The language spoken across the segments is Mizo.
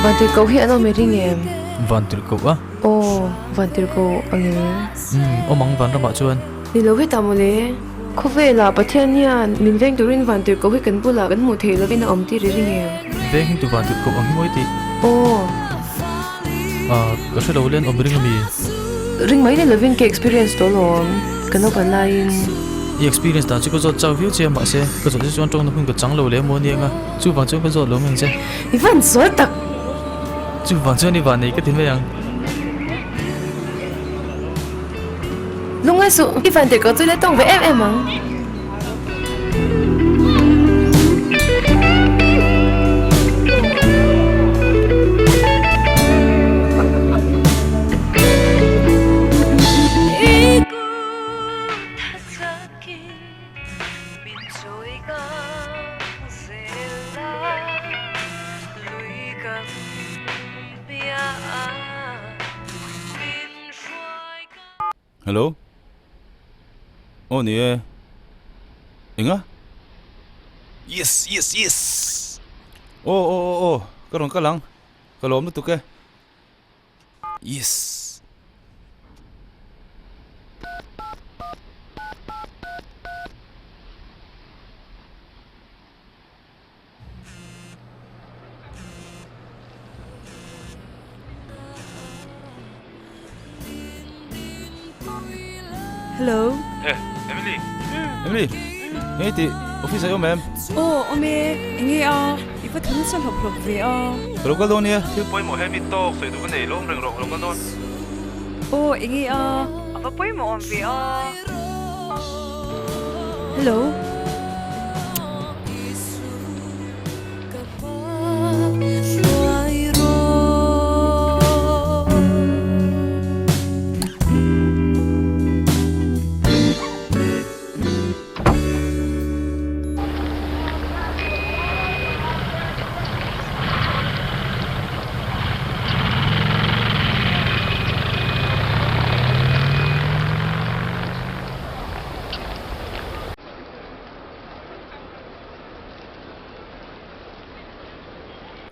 Vantirhkoh hi an awm i ring em? Vantirhkoh a? Aw, Vantirhkoh ang em? Umm, awm ang vanramah chuan. Ni lo hetah mawle. Khawvelah Pathian hian min veng turin Vantirhkoh hi kan bulah kan hmuh theih lovin a awm tir i ring em? Veng hi tu Vantirhkoh ang hi mawi tih? Aw. Ah, ka hre lo len awm ring ami? Ring mai ni lovin ka experience tawh alawm, ka naupan laiin. I experience dan chu ka zawt chau viau che a mahse ka zawt chu chuan tawngna hun ka chang lo leh maw aniang a, chuvang chuan ka zawt lo mai ang che. I van sawi tak! Chuvang chuan i van nei ka ti mai ang. Lungngai suh, i van tirhkoh chu i la tawng ve em em ang. Hello. Aw ni e. Enga? Yes, yes, yes. Aw aw aw aw ka rawn kal ang. Ka lawm lutuk e. Yes. Hello. Eh, Emily. Emily. Nge ti office ai awm em? Aw, awm e. Enge a? I va thun sa hlawp hlawp ve a. Ka lo kal dawn nia. Thil pawimawh he mi tawk sawi duh ka nei lawm reng rawh ka lo kal dawn. Aw, enge a? A va pawimawh awm ve a. Hello.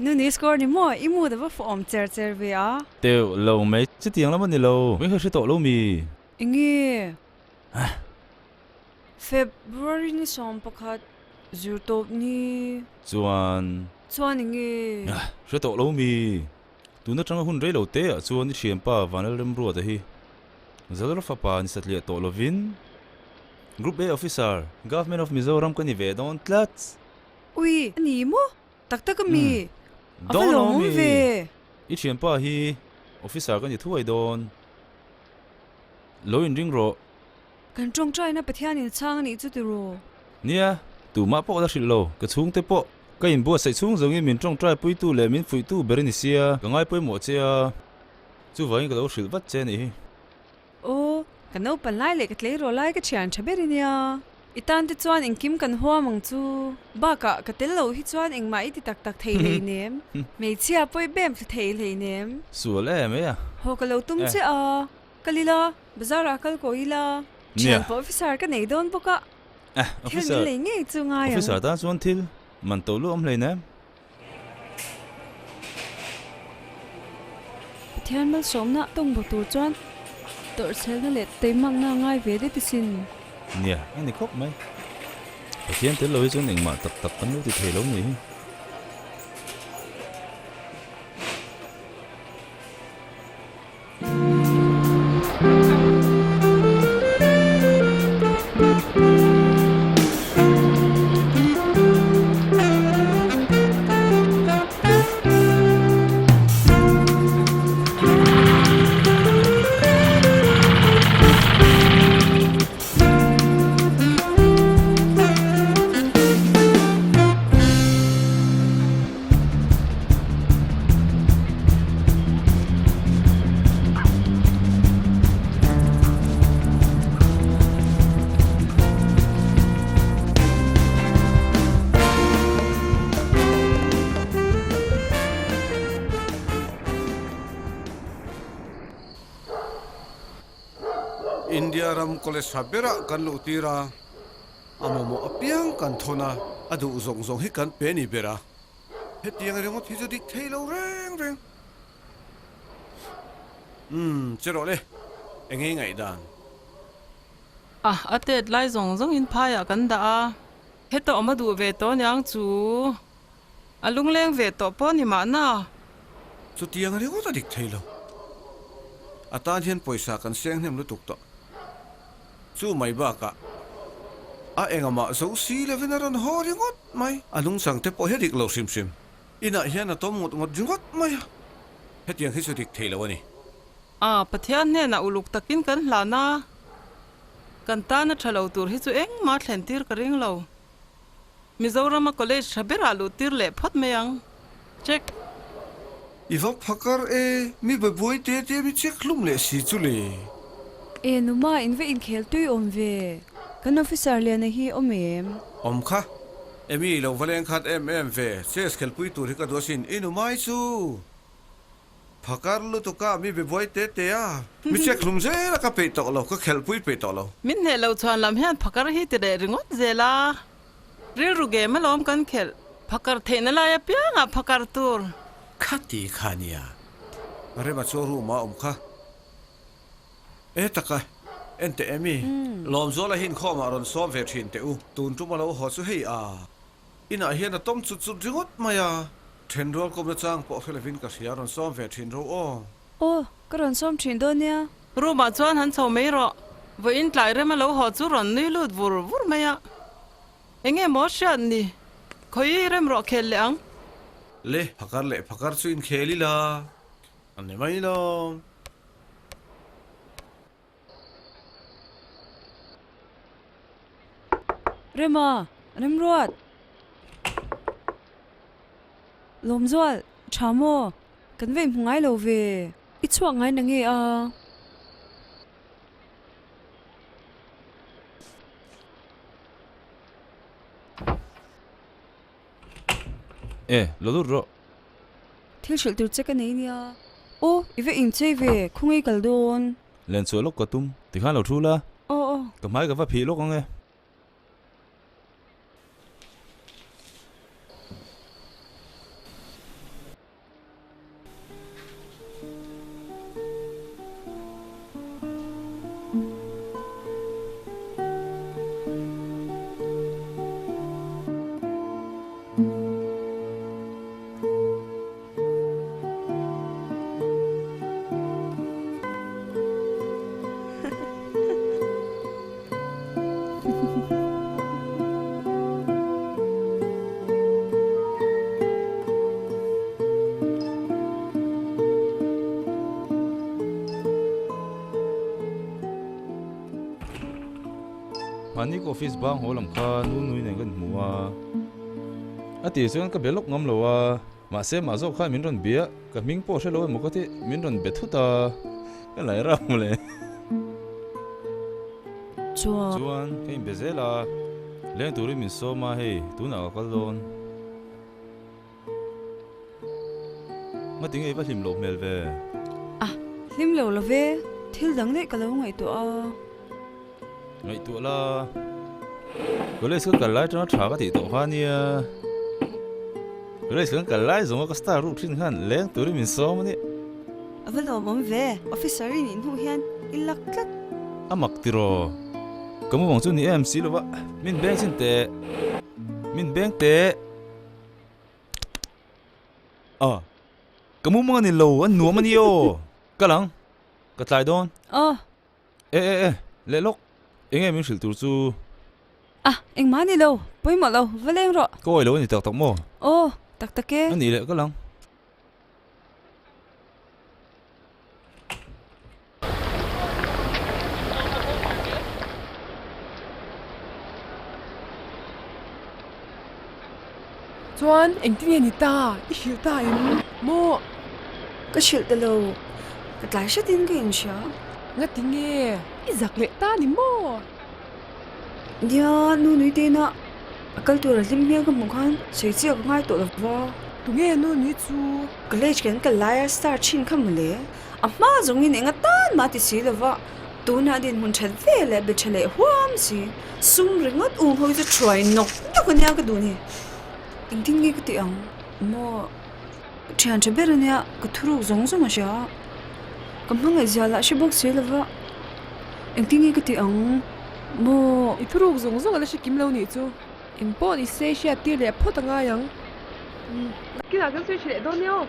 Nu ni score ni maw i mood a va fuh awm cher cher ve a. Teuh lo mai, chutiang lam a ni lo, min hre tawh lo mi. Enge? February ni 11 zirtawp ni. Chuan. Chuan enge? Hre tawh lo mi. Tun atanga hun rei lo te ah chuan i thianpa Vanlal Remruata hi Zalra fapa ni satliah tawh lovin Group A Officer, Government of Mizoram ka ni ve dawn tlat. Ui, a ni maw? Tak tak a mi? A va lawmawm ve. I thianpa hi Officer ka ni thuai dawn. Lo inring rawh. Kan tawngtaina Pathianin chhang a nih chu ti ru. Nia, tumah pawh ka la hrilh lo. Ka chhungte pawh ka inbuatsaih chhung zawngin min tawngtai puitu leh min fuihtu ber a ni sia, ka ngaipawimawh che a, chuvangin ka lo hrilh vat che a nih hi. Aw, ka naupan lai leh ka tleirawl lai ka thian tha ber i nia. I tan te chuan engkim kan huam ang chu. Bakah ka tel loh hi chuan engmah i ti tak tak thei hleinem. Hmeichhia pawh i bem thla thei hleinem. Sual em e a. Haw ka lo tum che a. Kal ila, bazar ah kal ko ila. Thian pawh officer ka nei dawn bawk a. Thil min lei ngei chu ngai ang. Officer tan chuan thil man to luah awm hleinem. Pathian malsawmna tawng bo tur chuan tawrhchhelna leh teimakna a ngai ve det asin. Nia, a ni khawp mai. Pathian tel lo hi chuan engmah tak tak kan lo ti thei lo ni hi. India ram college tha berah kan luh tir a, a mamawh apiang kan thawn a, a duh zawng zawng hi kan pe ni ber a. Hetiang ringawt hi chu dik thei lo reng reng. Umm, che rawh le, eng nge ngaihdan? A, a tet lai zawng zawngin phaiah kan dah a. Heta awm a duh ve tawh aniang chu. A lungleng ve tawh pawh ni mahna. Chutiang ringawt a dik thei lo. A tan hian pawisa kan seng hnem lutuk tawh. Chu mai bakah a engahmah zo si lovin a rawn haw ringawt mai. A nungchang te pawh hi a dik lo hrim hrim. Inah hian a tawm ngawt ngawt ringawt mai a. Hetiang hi chu dik thei lo a ni. A, Pathian hnenah uluk takin kan hlan a. Kan tana tha lo tur hi chu engmah thlen tir ka ring lo. Mizorama college tha berah luh tir leh phawt mai ang. Check. I va phakar e, mi babuai te te mi check hlum leh si chu le. E numa in va inkhel tui awm ve, kan officer liana hi awm em? Awm kha, Amy lo va leng khat em em ve, chess khelpui tur hi ka duh asin, i numai chu. Phakar lutuk a, mi be buai te te a. Mi check hlum zel a ka peih tawh lo, ka khelhpui peih tawh lo. Min hneh lo chhuan lam hian phakar hi ti reh ringawt zel a. Rilru game alawm kan khelh. Phakar theihna lai apiangah phakar tur. Kha ti kha nia. Rema chu room ah awm kha. E taka, en teh em i. Lawmzuala hi inkhawmah rawn sawm ve thin teh u. Tun tum a lo haw chu hei a. Inah hian a tawm chut chut ringawt mai a, thenrual kawmna chang pawh hre lovin ka hria, rawn sawm ve thin ro aw. Aw, ka rawn sawm thin dawn nia. Room ah chuan han chho mai rawh. Vawiin tlai rem a lo haw chu rawn nui lut vur vur mai a. Enge maw hriat ni? Khawi rem rawh khel leh ang. Le, phakar leh phakar chu inkhel ila a ni mai lo. Rema, Remruat! Lawmzual, tha maw? Kan vei hmu ngai lo ve. I chhuak ngai na nge a? E, lo lut rawh. Thil hrilh tur che ka nei nia. Aw, i va inchei ve, khawngaih kal dawn. Len chhuah lawk ka tum. Tikhan lo thu la. Aw aw. Ka hmai ka va phih lawk ang e. Mahni ka office bang haw lam kha nu nui nen ka inhmu a, a tih chuan ka be lawk ngam lo a. Mahse mah zawk khan min rawn bia, ka hming pawh hre lo emaw ka ti, min rawn be thut a, ka lai rap mawle. Chuan. Chuan ka inbe zel a, leng turin min sawm a, hei tunah ka kal dawn. Ngatinge i va hlim loh hmel ve? A, hlim lo lo ve, thil dang daih ka lo ngaihtuah a. Ngaihtuah la, college ka kal lai atanga tha ka tih tawh kha ania. College kan kal lai zawnga ka star ruk thin khan leng turin min sawm a ni. A va lawmawm ve, officer i nih hnu hian i lak tlat. A mak tiraw, ka mumang chu ni em si lova, min beng chin teh, min beng teh. A, ka mumang a ni lo, a nuam a ni aw, kal ang, ka tlai dawn. Aw. E e e, leh lawk, eng nge min hrilh tur chu? A, engmah ni lo, pawimawh lo, va leng rawh. Ka awi lo a ni tak tak maw? Aw, tak tak e. A nih leh ka lang. Chuan engtin nge ni ta? I hrilh ta em maw? Ka hrilh ta lo, ka tlai hretin ka inhria. Ngati nge? I zak leh ta ni maw? Nia, nu nui tena a kal tur a hlim hmel ka hmuh khan sawi chiah ka ngai tawh lo va. Tunge nu nui chu? College kan kal laia star thin kha mawle. A hma zawngin enga tan mah ti si lo va. Tunah dinhmun that ve leh be tha leh huam si. Sum ringawt um ho hi chu thuai nawk nawk ania ka duh ni. Engtin nge ka tih ang? Maw thian tha ber ania ka thuruk zawng zawng a hria. Ka hmangaih zia lah hre bawk si lova. Engtin nge ka tih ang? Maw. I thuruk zawng zawng a la hre kim lo nih chu. Eng pawh ni se hriat tir leh phawt a ngai ang. Nakinah kan sawi tha leh dawn nia aw.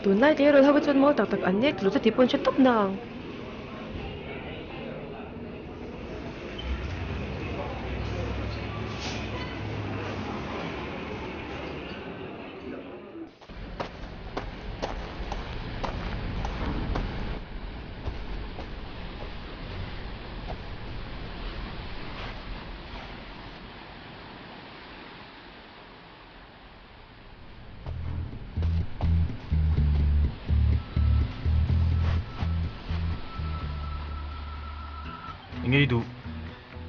Tunlai tleirawl ho hi chuan mawl tak tak an nek tlu chu tih pawh an hre tawp nang. Enge i duh?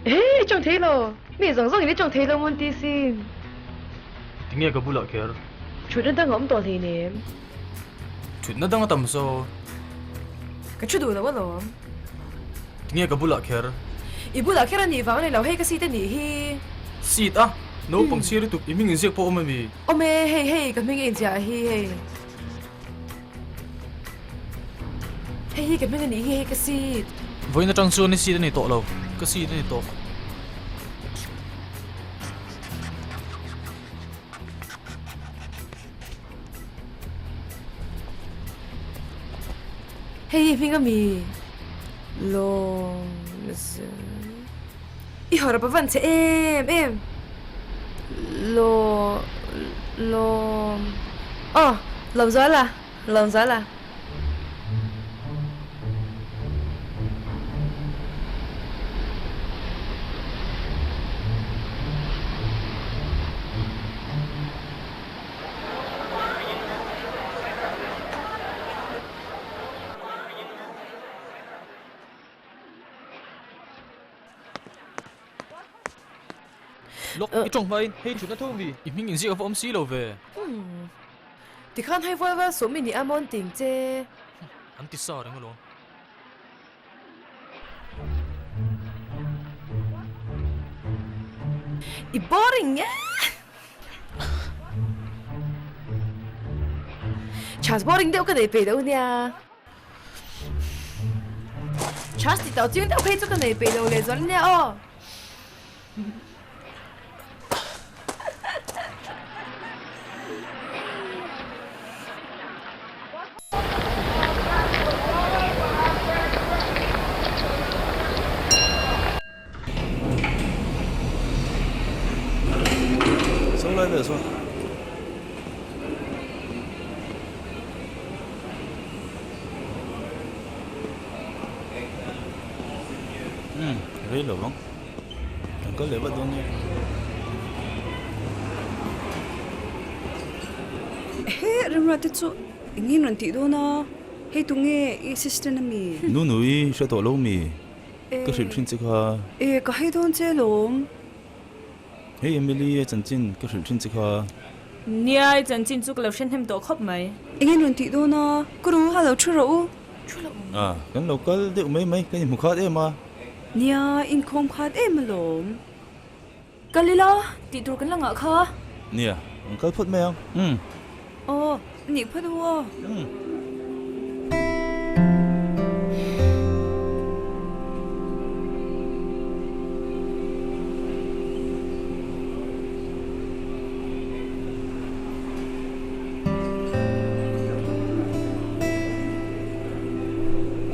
He, i tawng thei lo. Mi zawng zawngin i tawng thei lo mawn ti sin. Tinge ka bulah kher? Thutna dang a awm tawh hleinem. Thutna dang a tam saw. Ka thu duh lo alawm. Tinge ka bulah kher? I bulah kher a nih vang a ni lo, hei ka seat a nih hi. Seat a? Naupang chhia lutuk i hming inziak pawh awm a mi? Awm e, hei hei ka hming a inziah hi hei. Hei hi ka hming a nih hi, hei ka seat. Vawiin atang chuan i seat a ni tawh lo, ka seat a ni tawh. Hei hi hming a mi? Lawmzal. I hawrap a van che em em. Law lawm. Aw Lawmzuala Lawmzuala. Lawk, i tawng hmain hei thutna tho mi? I hming inziak a va awm si lo ve. Tikhan hei vual vual sawm i nih a mawn ting che. An ti sa reng alawm. I boring nge? Chance boring deuh ka nei peih lo nia. Chance ti tau chiang deuh phei chu ka nei peih lo leh zual nia aw. velah sawn. Umm rei lo vang. Kan kal leh vat dawn nia. Ehe Remruat te chu eng nge rawn tih dawn a? Hei tunge i assistant a mi? Nunui hre tawh lo mi? Ka hrilh thin che kha. E ka hei dawn che lawm. Hei Emily a chanchin ka hrilh thin che kha. Nia i chanchin chu ka lo hre hnem tawh khawp mai. Eng nge rawn tih dawn a? Ka ru ha lo thu rawh u. Thu loh. A kan lo kal deuh mai mai kan inhmu khat em a. Nia inkhawm khat em alawm. Kal ila tih tur kan la ngah kha. Nia, an kal phawt mai ang. Umm. Aw, nih phawt u aw. Umm.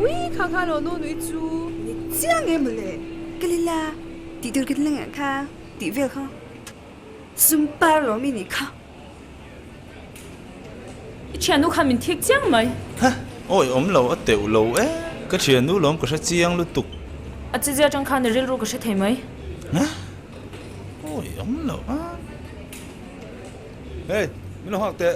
Ui, kha kha lo nu nui chu. Ni chiang em mawle. Kal ila. Tih tur kan la ngah kha tih vel kha sum par lo mi nih kha. I thiannu khan min thik chiang mai. Ha! Awi awm lo a teuh lo e. Ka thiannu lawm ka hre chiang lutuk. A chizia atang khan i rilru ka hre thei mai. Ha! Awi awm lo a. Hey! Min lo nghak teh.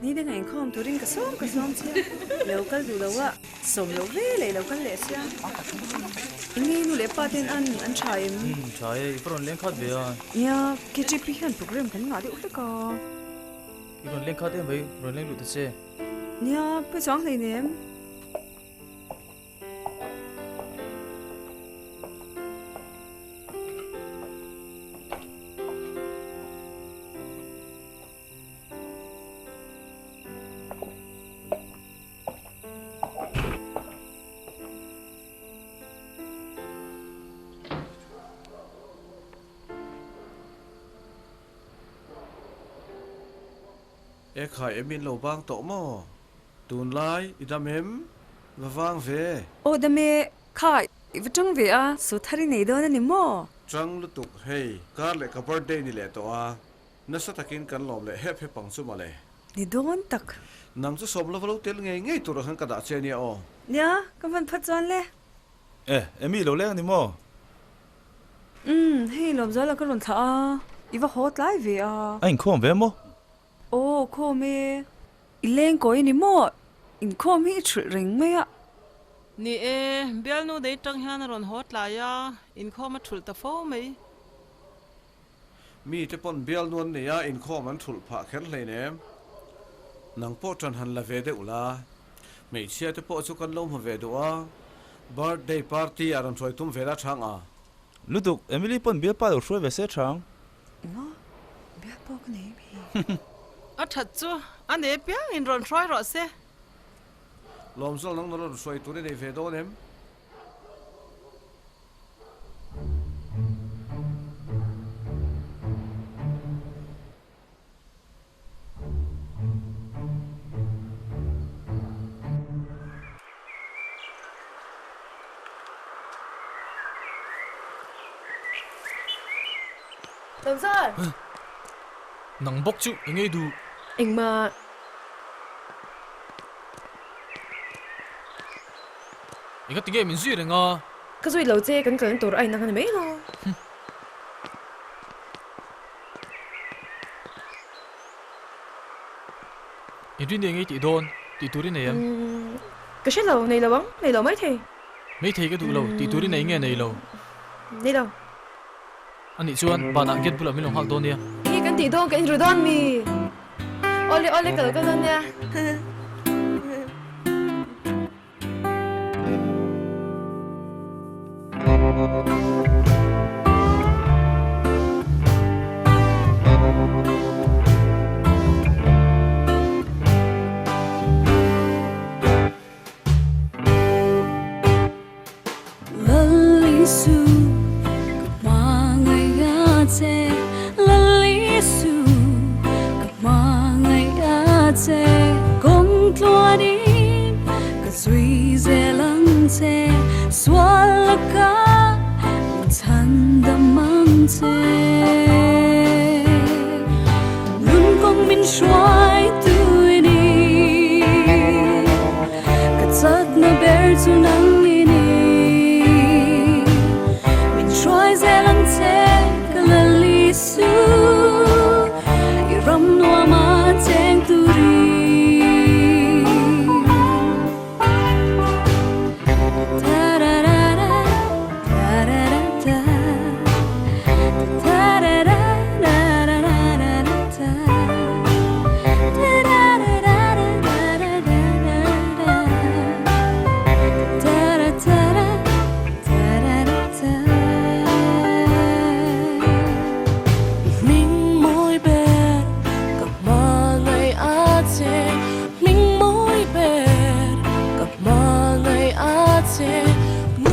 Ni dangah inkhawm turin ka sawm ka sawm che a, lo kal duh lo a, sawm loh ve leh lo kal leh sia. Enge nu leh pa ten an an tha em? Umm tha e, i va rawn leng khat ve a. Nia, KJP hian program kan ngah deuh hlek a. I rawn leng khat em mai, rawn leng luh ta che. Nia, pawi chuang hleinem. E khai em in lo bang tawh maw? Tunlai i dam em? Va vang ve. Aw dam e, kha i va tang ve a, su thar i nei dawn a ni maw? Tang lutuk hei, kar leh ka birthday ni leh tawh a, nasa takin kan lawm leh hep hep ang chu mawle. Ni dawn tak. Nang chu sawm lova lo tel ngei ngei tur ah khan ka dah che ania aw. Nia, ka hman phat chuan le. E, Amy lo leng a ni maw? Umm, hei Lawmzuala ka rawn thlah a, i va haw tlai ve a. A inkhawm ve maw? Aw, khawm e. I leng kawi ni maw? Inkhawm hi i thulh reng mai a. Ni e, bialnu nei tang hian a rawn haw tlai a, inkhawm a thulh ta fo mai. Mi te pawn bialnu an nei a, inkhawm an thulh phah kher hleinem. Nang pawh ṭan han la ve deuh la. Hmeichhia te pawh chu kan lo hmu ve duh a, birthday party a rawn hruai tum ve la chhang a. Lutuk, Emily pawn bialpa lo hruai ve se chhang. Enga? Bialpa ka nei mi? A that chu a nei piangin rawn hruai rawh se. Lawmzawlh nang rawn hruai tur i nei ve dawn em? Lawmzar! Nang bawk chu i ngei duh. Engmah. Enga tinge min zui reng a? Ka zui lo che, kan kalna tur a inang a ni mai lo. I rin eng ei tih dawn tih tur i nei em? Ka hre lo, nei lo ang, nei lo maithei. Maithei ka duh lo, tih tur i nei nge nei lo? Nei lo. Anih chuan banah gate bulah min lo nghak dawn nia. Enge kan tih dawn kan inru dawn mi? Awle awle ka lo kal dawn nia.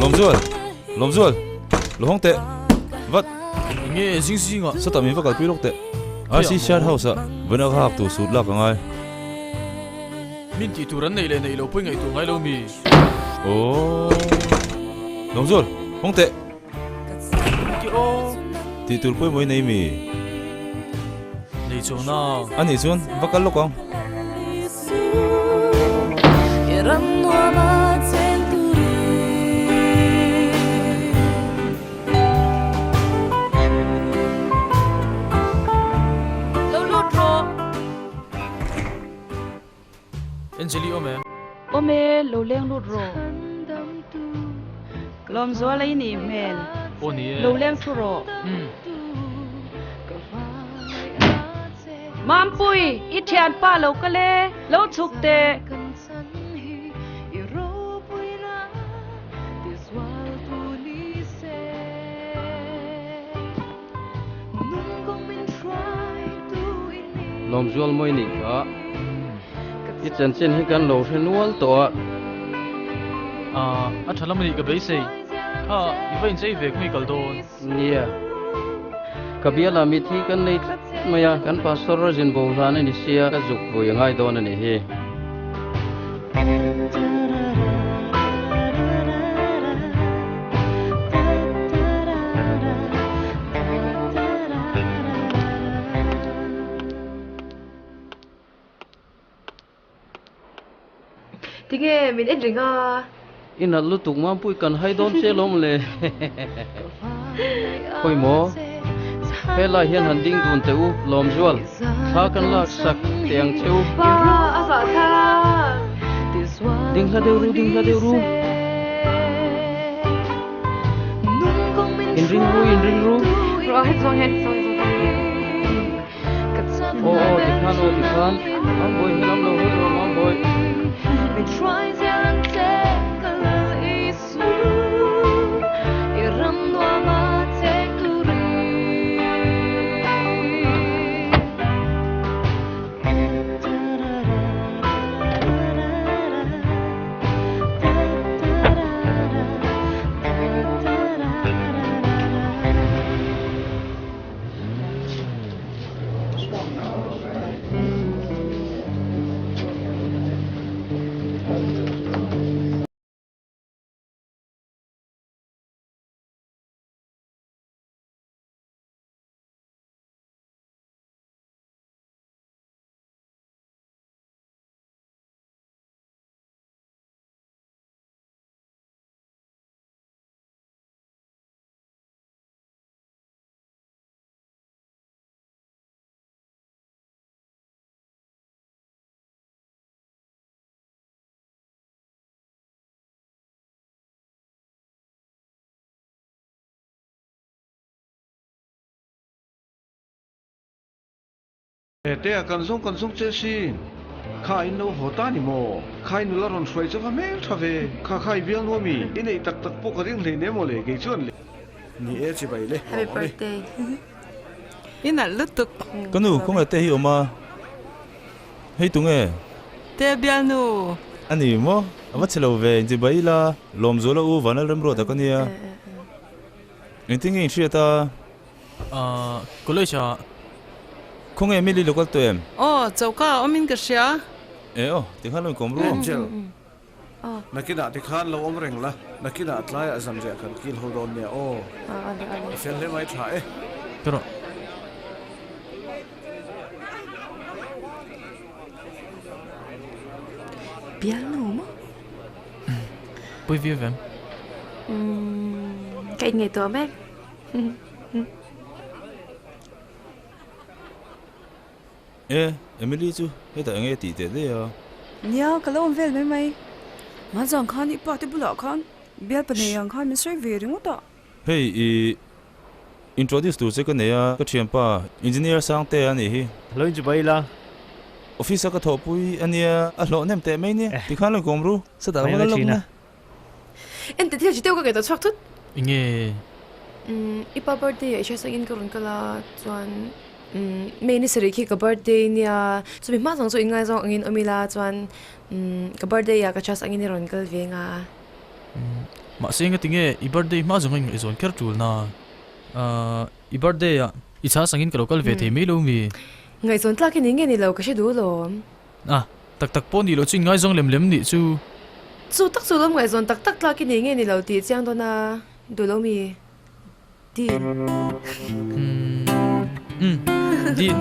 Lawmzual! Lawmzual! Lo hawng teh! Vat! Enge zing zing ah? Sawtah min va kalpui lawk teh. RC Shirt House ah vawiin a ka hak tur sut lak a ngai. Min tih tur an neih leh neih lo pawh i ngaihtuah ngai lo mi? Aww. Lawmzual! Hawng teh! Ti aw. Tih tur pawimawh i nei mi? Nei chuang na. A nih chuan va kal lawk ang. Lo lut rawh. Angeli awm em? Awm e, lo leng lut rawh. Lawmzuala i nih hmel. Aw ni e. Lo leng thu rawh. Umm. Mampui, i thianpa lo kal e, lo chhuk teh. Lawmzual mawi nih kha i chanchin hi kan lo hre nual tawh a. Aaa a tha lam a nih ka beisei. Kha i va inchei ve khawnge kal dawn. Nia. Ka bialah mithi kan nei tlat mai a, kan pastor a zin bo hlan a ni sia, ka zuk vui a ngai dawn a nih hi. Tinge min en reng a. I nalh lutuk Mampui kan hai dawn che lawm le. Khawi maw? Helai hian han ding dun teh u Lawmzual, thla kan lak sak teh ang che u. Pa, a zah thlak. Ding hla deuh ru, ding hla deuh ru. Inring ru, inring ru. Rawh heti zawng hian, heti zawng hian. Aw aw tikhan aw tikhan Mambawi helam lo hawi rawh Mambawi. Tea kan zawng kan zawng che sin. Kha in lo haw ta ni maw? Kha i nula rawn hruai chu va hmel tha ve. Kha kha i bial nuam i, i neih tak tak pawh ka ring hlei nem mawle kei chuan le. Ni e chibai le, Happy lawm awm e. birthday. I nalh lutuk. Ka nu, khawngaih te hi awm a, hei tunge? Te bialnu. A ni maw? A va chhe lo ve, inchibai ila, Lawmzuala u Vanlal Remruata ka nia. Engtin nge inhriat a? Ahh, college ah. Khawnge Emily lo kal tawh em? Aw, choka a awmin ka hria. E aw, tikhan lo inkawm ru. Angel, nakinah tikhan lo awm reng la, nakinah tlaiah zanriah kan kil ho dawn nia aw. I fel hle mai tha e. Ka rawh. Bialnu maw? Pawi viau vem. Umm, ka inngaihtuah mek. E, Emily chu hetah enge tih teh daih a? Nia, ka lo awm vel mai mai. Hmanzang khan i pa te bulah khan bialpa nei ang khan min sawi ve ringawt a. Hei, i introduce tur che ka nei a, ka thianpa Engineer Sangtea a nih hi. Lo inchubai ila. Office a ka thawhpui a nia, a hlawh hnem teh mai nia, tikhan lo inkawm ru. Satah va la lawk na. Ente thil chi deuh ka ngaihtuah chhuak thut. Enge? Umm i pa birthday ah i hriat sakin ka rawn kal a chuan umm May ni sarih khi ka birthday nia chumi hma zawng chu inngaizawng angin awm ila chuan umm ka birthday ah ka chance angin i rawn kal ve nga. Umm mahse enga tinge i birthday hma zawng a inngaihzawn kher tul na? Ahh i birthday ah i chance angin ka lo kal ve thei mai lo mi? Ngaihzawn tlak hi ni nge ni lo ka hre duh lawm. A, tak tak pawh nih loh chu inngaizawng lem lem nih chu. Chu tak chu lawm ngaihzawn tak tak tlak i nei nge ni lo tih chiang dawn a, duh lo mi? Deal. Umm, umm, deal.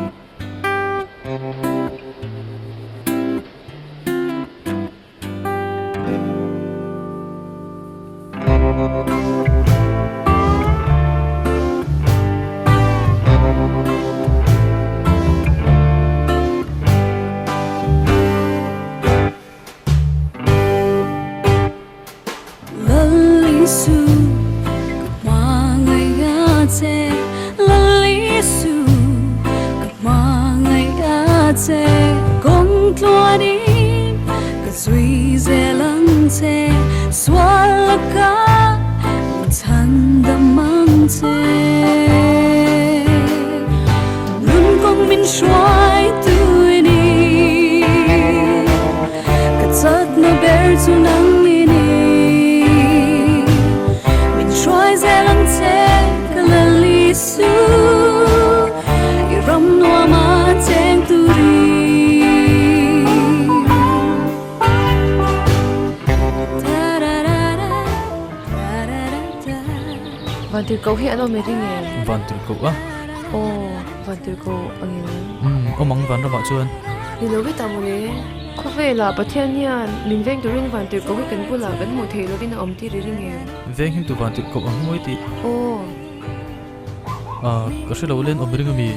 Vantirhkoh hi an awm i ring em? Vantirhkoh a? Aw, Vantirhkoh angin. Umm, awm ang vanramah chuan. Ni lo vek ta mawle. Khawvelah Pathian hian min veng turin Vantirhkoh hi kan bulah kan hmuh theih lovin a awm tir i ring em? Veng him tu Vantirhkoh ang mawi tih. Aw. Ah, ka hre lo len awm ring ami?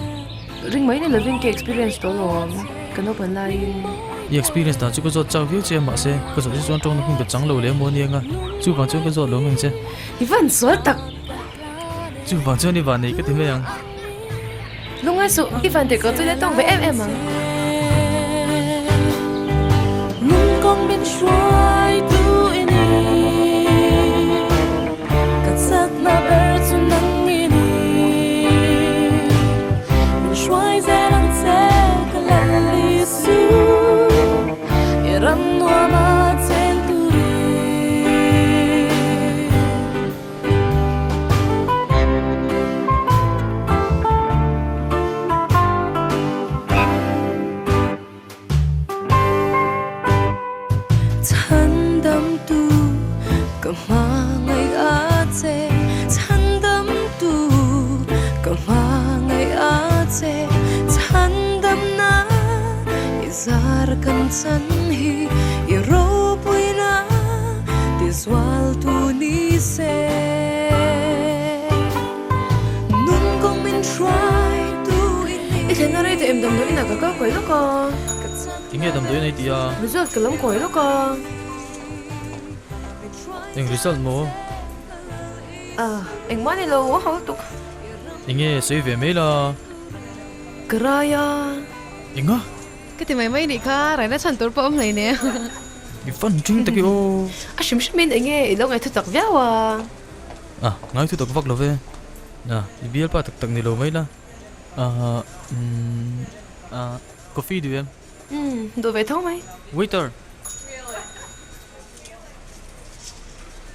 Ring mai ni lovin ka experience tawh alawm, ka naupan laiin. I experience dan chu ka zawt chak viau che a mahse ka zawh che chuan tawngna hun ka chang lo leh maw aniang a, chuvang chuan ka zawt lo meng che. I van sual tak! Chuvang chuan i van nei ka ti mai ang. Lungngai suh, i van tirhkoh chu i la tawng ve em em ang. I thlenna rei teh em damdawi inah ka kal kawi lawk a. Enge damdawi in ei tih a? Result ka lam kawi lawk a. Eng result maw? Ah, engmah ni lo a hau tuk. Enge sawi ve mai la? Ka rai a. Enga? Ka ti mai mai nih kha, raina chhan tur pawh awm hlei nen. I fan ṭing tak i aw. A hrim hrimin enge i lo ngaithu tak viau a? A, ngaithu tak vak lo ve. A, i bialpa tak tak ni lo mai la. A, umm, a, coffee duh em? Umm, duh ve tho mai. Waiter!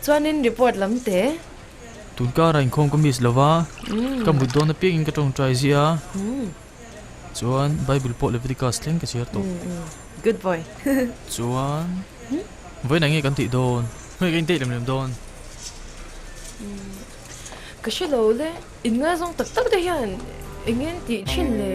Chuanin report lam te. Tun karah inkhawm ka miss lo va, ka mut dawn apiangin ka tawngtai ziah a, chuan Bible pawh Leviticus thleng ka chhiar tawh. Good boy. Chuan vawiin eng nge kan tih dawn? Hmei ka intei lem lem dawn. Ka hre lo le, inngaizawng tak tak te hian eng nge an tih thin le?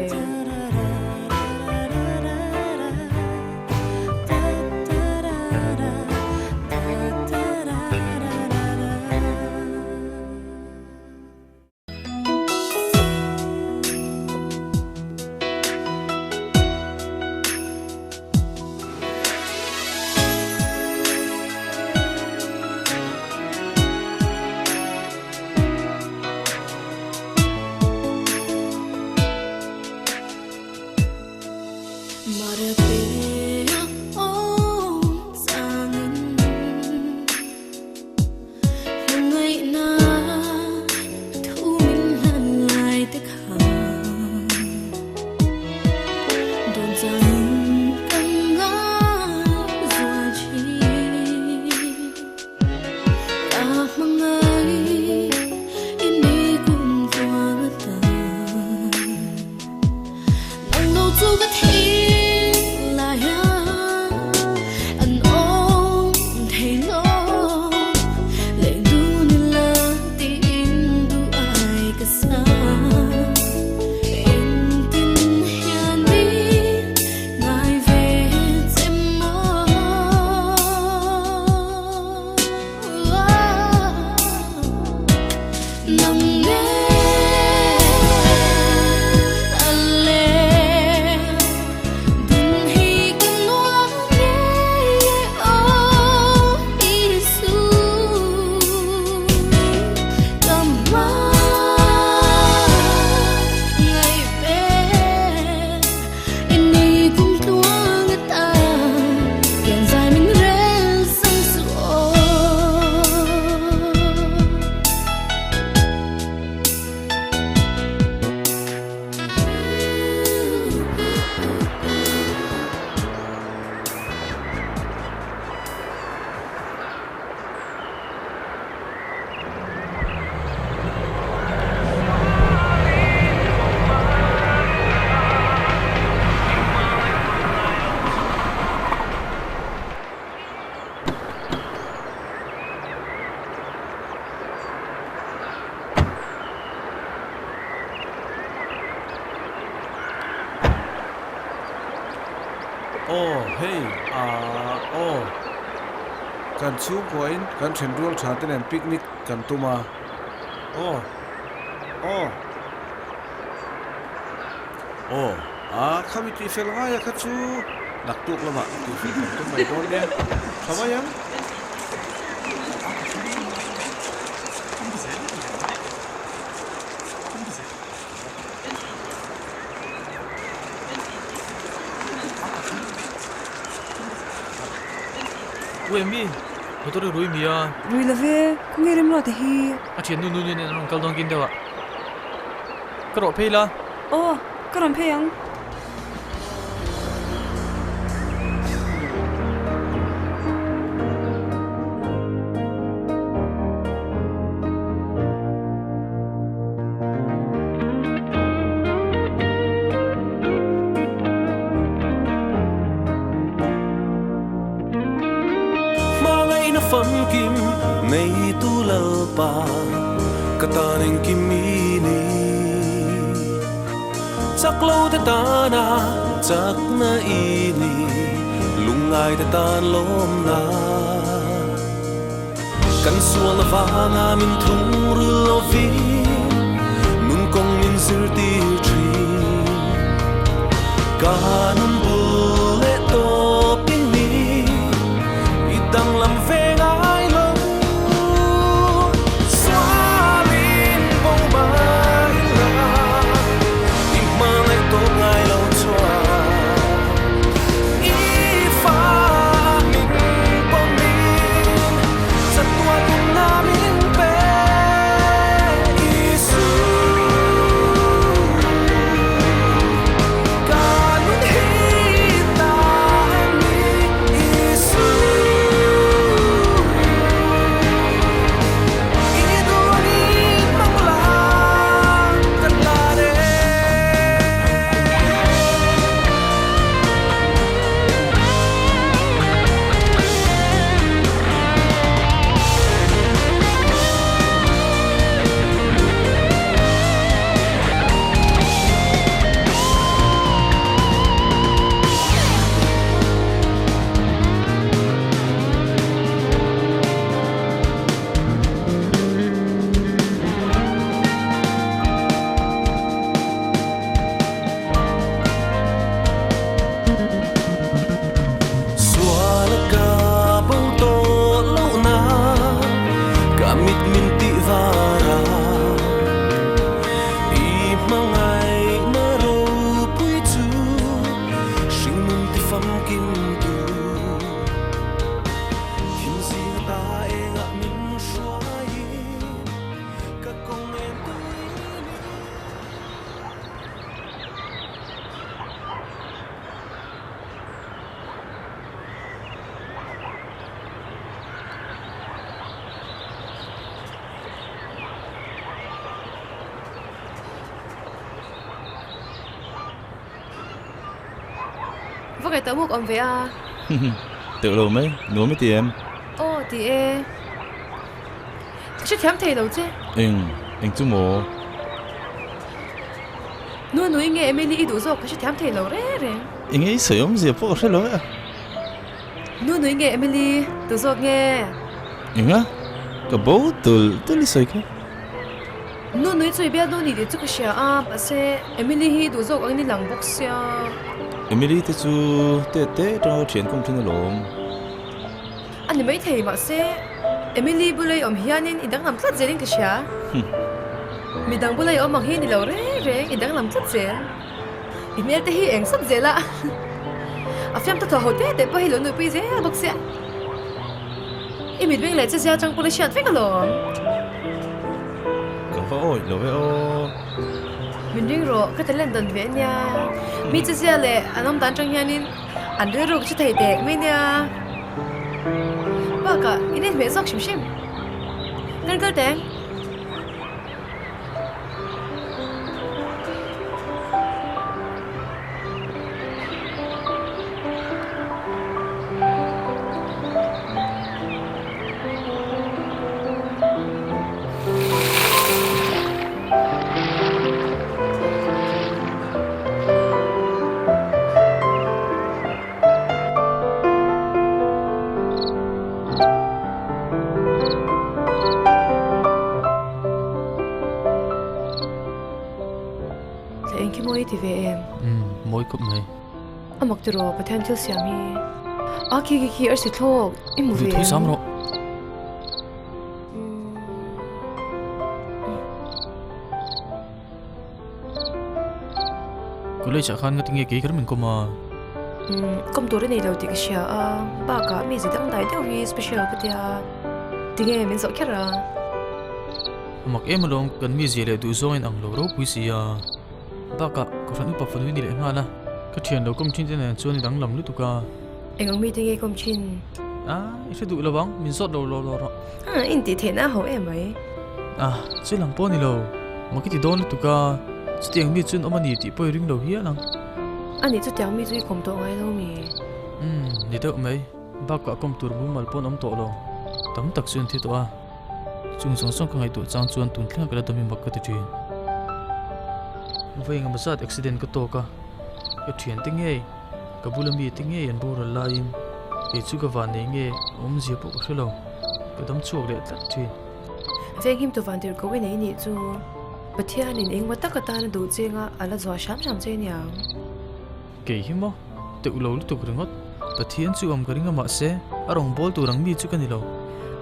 Aw hei ah aw kan chhungkuain kan then rual tha te nen picnic kan tum a aw aw aw ah khami tih fel ngai a kha chu naktuk lamah tih fel kan tum mai dawn nia tha mai ang. U Amy, motor i rui mi a? Rui lo ve, khawnge remruat a hi? A thiannu nu nen an rawn kal dawn kin deuh a, ka rawh phei la. Aw, ka rawn phei ang. Hmangaihna famkim neitu Lalpa ka tan engkim i ni. Chak lo te tana chakna i ni, lungngai te tan lawmna. Kan sualna vanga min thungrul lovin nun kawng min zirtir thin. Ka nun bul leh tawp in ni, i danglam ve ngai lo. Sualin bo mai la, i hmangaih tawp ngai lo chuan. Va ngaihtuah muk awm ve a. Teuh lo mai, nuam i ti em? Aw, ti e. Ka hrethiam thei lo che. Eng, eng chu maw? Nu nui nge Emily i duh zawk ka hrethiam thei lo reng reng. Enge i sawi awmzia pawh ka hre lo e. Nu nui nge Emily duh zawk nge? Enga? Ka bo tul tul i sawi kha. Nu nui chu i bial nu ni tih chu ka hria a, mahse Emily hi duh zawk angin i lang bawk sia. Emily te chu te te atanga thian kawm thin alawm. A ni maithei, mahse Emily bula i awm hianin i danglam tlat zelin ka hria. Midang bula i awm ang hi ni lo reng reng, i danglam tlat zel. I hmel te hi eng sawt zel a, a fiamthu thaw ho te te pawh hi lo nuihpui zel bawk sia. I mitmeng leh chezia atang pawn i hriat vek alawm. Ka va awih lo e aw. Min ring rawh, ka talent dawn ve ania. Mi chezia leh an awm dan atang hianin an rilru ka hre thei teh mai nia. Bakah in inhmeh zawk hrim hrim. Kan kal teh ang. Thla eng khi mawi i ti ve em? Umm, mawi khawp mai. A mak tiraw Pathian thil siam hi. A khi khi khi arsi thlawk i hmu ve em? Duhthu sam rawh. College ah khan ngatinge kei kher min kawm a? Umm, kawm tur i nei lo tih ka hria a, bakah mi zi dangdai deuh hi special ka tia, tinge min zawh kher a? A mak em alawm, kan mi zia leh duh zawng in ang lo ropui si a, bakah kohhran upa fanu i ni leh nghal a, ka thian lo kawm thin te nen chuan i danglam lutuk a. Eng ang mi tinge kawm thin? A, i hre duh lo ang, min zawt lo lo lo rawh. A, in tih theihna a ho em mai. A, chu lam pawh a ni lo. Mak i ti dawn lutuk a, chutiang mi chuan awm a ni tih pawh i ring lo hial ang. A nih chutiang mi chu i kawm tawh ngai lo mi? Umm, ni deuh mai. Bakah kawm tur mumal pawh an awm tawh lo. Tam tak chu an thi tawh a. Chung zawng zawng ka ngaihtuah chang chuan tun thleng ka la dawm hi mak ka ti thin. Vawi engemaw zat accident ka tawk a, ka thiante ngei. Ka bula mi te ngei an boral laiin kei chu ka van nei nge awmzia pawh ka hre lo, ka dam chhuak leh tlat thin. Venghim tu van tirh ko i nei nih chu Pathianin engmaw tak atana duh chenga a la zuah hram hram che niang. Kei hi maw? Teuh lo lutuk ringawt. Pathian chu awm ka ring a mahse a rawn bawl tur ang mi chu ka ni lo.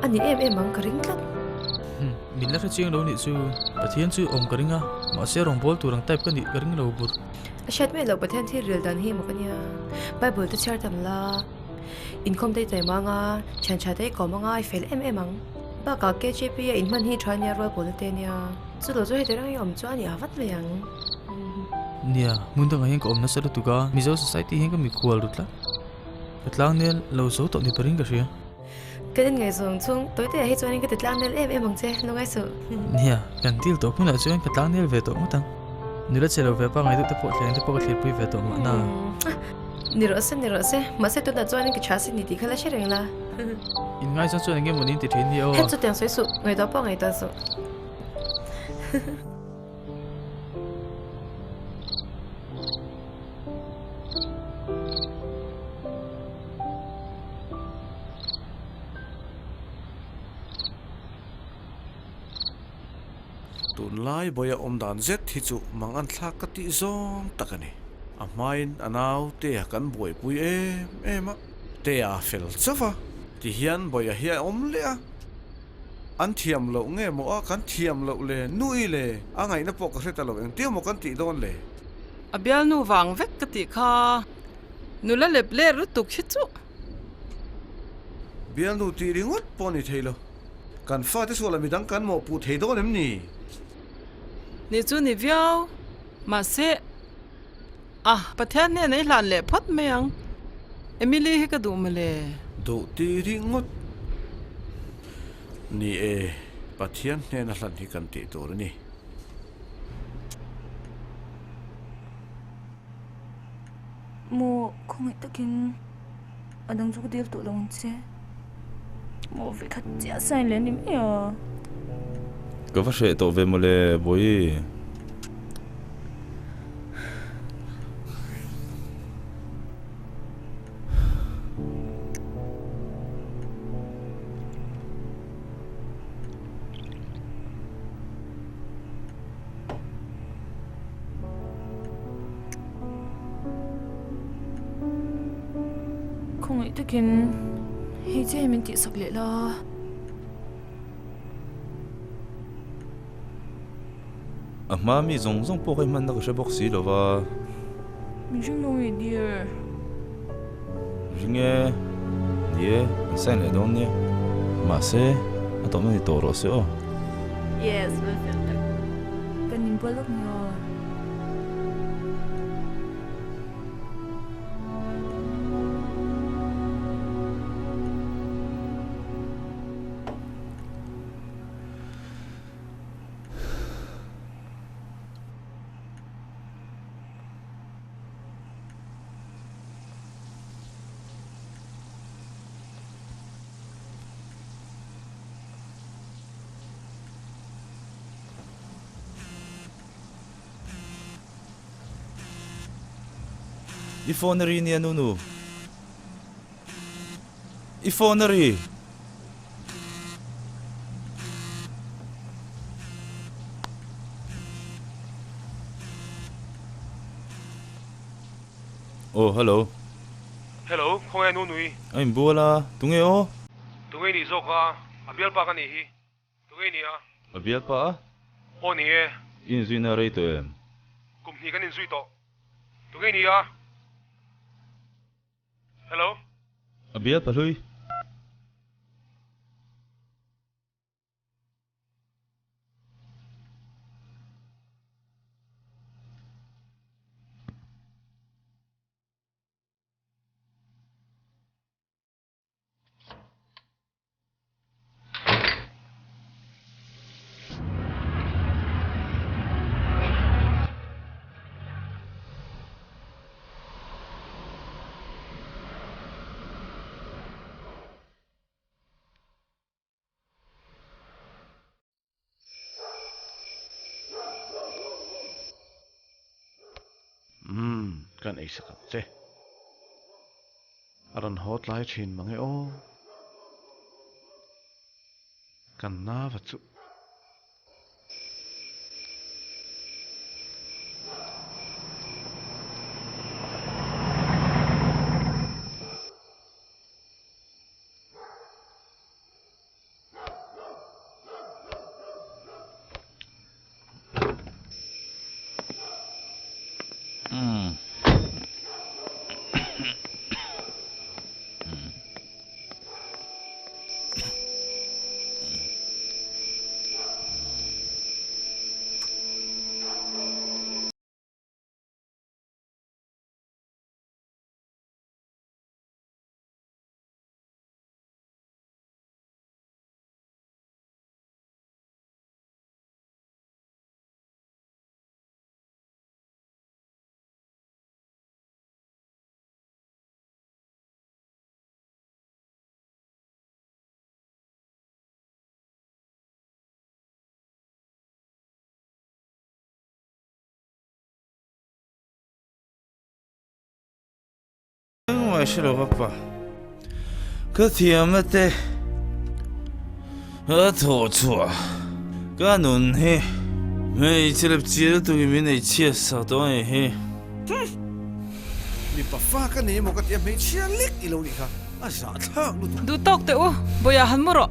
A ni em em ang ka ring tlat. Umm, min la hre chiang lo nih chu Pathian chu awm ka ring a mahse a rawn bawl tur ang type ka nih ka ring lo bur. A hriat mai loh Pathian thil rel dan hi emaw ka nia. Bible te chhiar tam la, inkhawm te i taima anga, thian tha te i kawm anga i fel em em ang. Bakah KJP a inhman hi tha nia rual pawlna te nia. Chu lo chu heti reng i awm chuan i ha vat mai ang. Nia, hmun dangah hian ka awm nasa lutuk a, Mizo society hian ka mikhual ru tlat. Ka tlangnel lo zo tawh ni parin ka hria. Kan inngaihzawng chung tawi tawiah hi chuanin ka ti tlangnel em em ang che, lungai suh. Nia, kan deal tawh hmunah chuan ka tlangnel ve tawh ngawt ang. Nula che lo ve pangai deuh te pawh thleng te pawh ka thlirpui ve tawh mahna. Ni rawh se, ni rawh se, mahse tunah chuanin ka tha sin ni tih kha la hre reng la. Inngaihzawng chuan eng nge mawni in ti thin hi aw. Heng chutiang sawi suh, ngaihtuah pawh ngaihtuah suh. Tunlai bawiha awm dan zet hi chu mang an thlak ka tih zawng tak a ni. A hmain a nau Tea kan buaipui em em a, Tea fel chauh a, tihian bawiha hi a awm leh a. An thiam loh nge maw a kan thiam loh le nui le a ngaihna pawh ka hre ta lo engtia maw kan tih dawn le. A bialnu vang vek ka tih kha nula lep let lutuk hi chuh. Bialnu tih ringawt pawh ni thei lo. Kan fate sualah midang kan mawhpuh thei dawn em ni? Ni chu ni viau mahse a Pathian hnenah i hlan leh phawt mai ang. Emily hi ka duh mawle. Duh tih ringawt ni e, Pathian hnena hlan hi kan tih tur a ni. Maw khawngaih takin a dang chu ka dil tawh lo ang che. Maw vekhat chiah sign leh a ni mai a. Ka va hreh tawh ve mawle Bawihi. Khawngaih takin hei che hi min tihsak leh la. A hma mi zawng zawng pawh kha i hmanna ka hre bawk si lo va. Min ring lo nge dear? Ring e, ni e, kan sign leh dawn nia. Mahse, a tawpna ni tawh rawh se aw. Yes, well fel tak. Kan inbual lawk ni aw. I phone a ri nia Nunu. I phone a ri. Aw hello. Hello, khawnge nu nui? A inbual a, tunge aw? Tunge nih zawk a, a bialpa ka nih hi. Tunge nih a? A bialpa a? Aw ni e. I inzuina rei tawh em? Kum hnih kan inzui tawh. Tunge nih a? Hello. A bialpa hlui. Umm, kan ei sak ang che. A rawn haw tlai thin mang e aw. Kan nava chu. Engmah hre lo vak pa. Ka thiamna te ka thawh chhuah ka nun hi hmeichhe lep chial tukin min ei chhiat sak tawh a nih hi. Mipa fa ka nei emaw ka ti a hmeichhia lek i lo nih kha a zahthlak lutuk. Duh tawk teh u, Bawiah han mu rawh.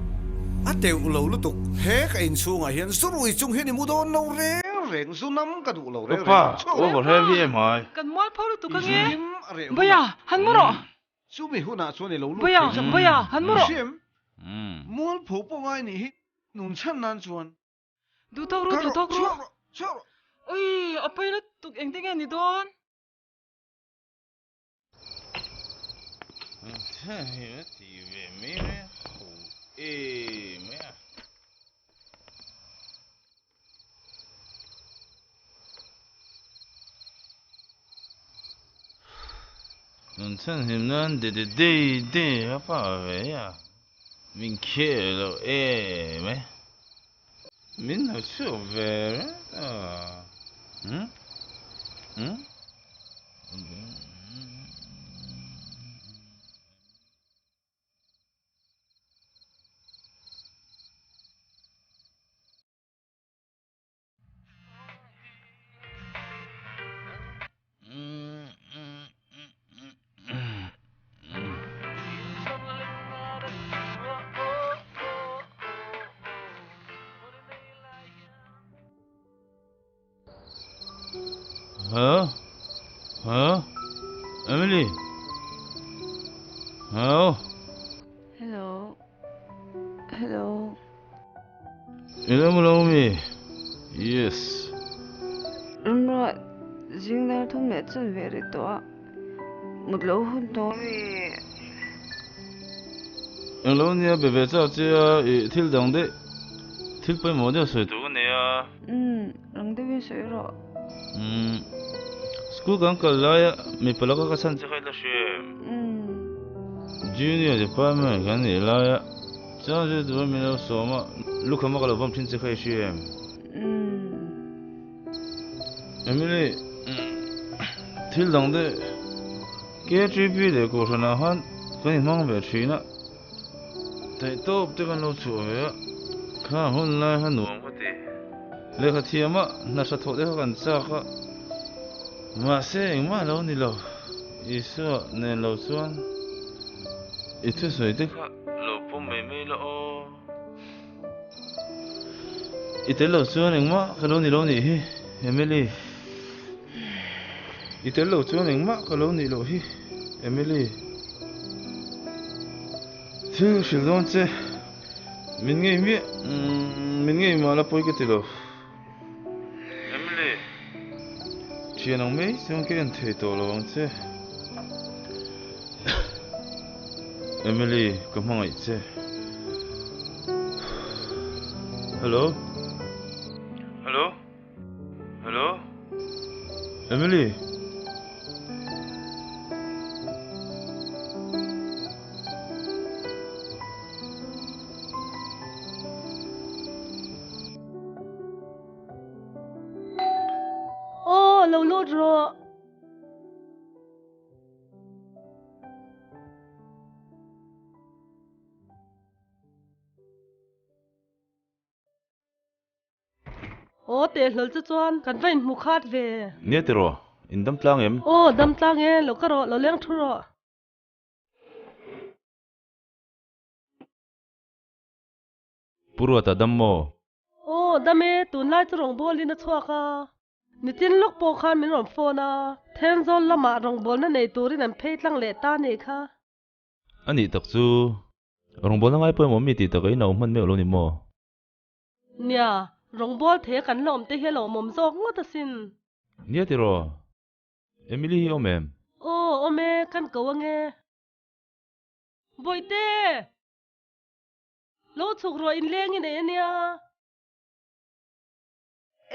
A teuh lo lutuk, he ka inchhungah hian zurui chung hian i mu dawn lo reng reng, zu nam ka duh lo reng reng. Pa, over heavy em hai. Kan mual pho lutuk ange. Bawia, han mu rawh. Chumi hunah chuan i lo lut thei chak. Bawia, han mu rawh. Hriam, mual pho pawh ngai nih hi nun chhan nan chuan. Duh tawk ru, duh tawk ru. Chhuak rawh. Ui, a pawi lutuk engtin nge ni dawn? Nun chhan him nan de de de de a pa ve a. Min khel lo em e. Min lo chhuak ve reng a. Hm? Hm? Hello? Hello? Emily? Hello? Hello? Hello? Ilo mu lo mi? Yes. Ramruat, zing dar thum leh chun ve ri tawh a, mut lo hun tawh mi? Englo nia be ve chak che a, i thil dang daih, thil pawimawh deuh sawi tur ka nei a. Umm, rang deuhin sawi rawh. Umm, school kan kal laia mipa laka ka chhan che kha i la hria em? Umm. Junior department kan nih laia chuan zir tura min lo sawm a, lukham a ka lo vawm thin che kha i hria em? Umm. Emily, thil dang daih KTP leh Kohhranah khan kan inhmang ve thin a. Theihtawp te kan lo chhuah ve a, kha hun lai kha nuam ka ti. Lehkha thiam a, hna tha thawh te kha kan chak a, mahse engmah lo ni lo, Isua nen lo chuan i thusawi te kha lo pawm mai mai la aw. I tel lo chuan engmah ka lo ni lo nih hi, Emily. I tel lo chuan engmah ka lo nih loh hi, Emily. Thil ka hrilh dawn che, min ngei miah, min ngei mah la pawi ka ti lo. Emily, thian ang mai chuan ka en thei tawh lo ang che. Emily, ka hmangaih che. Hello? Hello? Hello? Emily? Aw, lo lut rawh. Aw teh hlawl chu chuan kan va inhmu khat ve. Nia tiraw, in dam tlang em? Aw dam tlang e, lo ka rawh, lo leng thu rawh. Pu Ruata dam maw? Aw dam e, tunlai chu rawngbawlin a chhuak a. Nitin lawk pawh khan min rawn phone a, Thenzawl lamah rawngbawlna nei turin an phei tlang leh ta nih kha. A nih tak chu, rawngbawlna ngai pawimawh mi tih takah in a awm hman meuh lo ni maw? Nia, rawngbâwl the kan la awm te hi a lawmawm zawk ngawt asin. Nia tiraw, Emily hi awm em? Aw, awm e, kan ko ange. Bawihte! Lo chhuk rawh inleng i nei ania.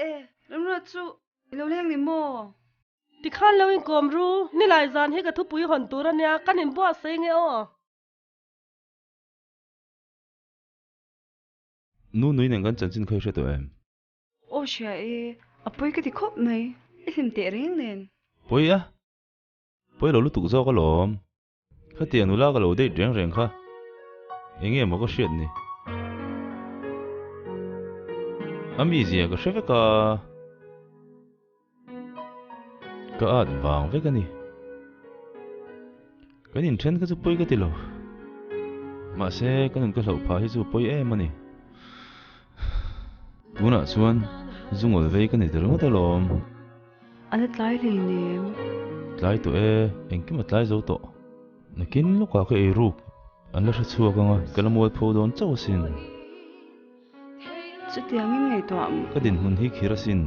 E, Ramruat chu i lo leng ni maw? Tikhan lo inkawm ru, nilai zan hi ka thupui hawn tur ania, kan inbuatsaih nge aw. Nu nui nen kan chanchin kha i hre tawh em? Aw hria e, a pawi ka ti khawp mai, i hlim teh reng nen. Pawi a? Pawi lo lutuk zawk alawm. Khatiang nula ka lo date reng reng kha eng nge maw ka hriat ni? A mizia ka hre vek a, ka at vang vek a ni. Kan inthen kha chu pawi ka ti lo. Mahse, ka nun ka hlauh phah hi chu pawi em a ni. Tunah chuan zungawl vei ka ni ta ringawt alawm. A la tlai hlei nem. Tlai tawh e, engkim a tlai zo tawh. Nakin lawkah ka ei ruk an la hre chhuak ang a, ka la mual pho dawn chauh asin. Chutiangin ngaihtuah. Ka dinhmun hi khir asin.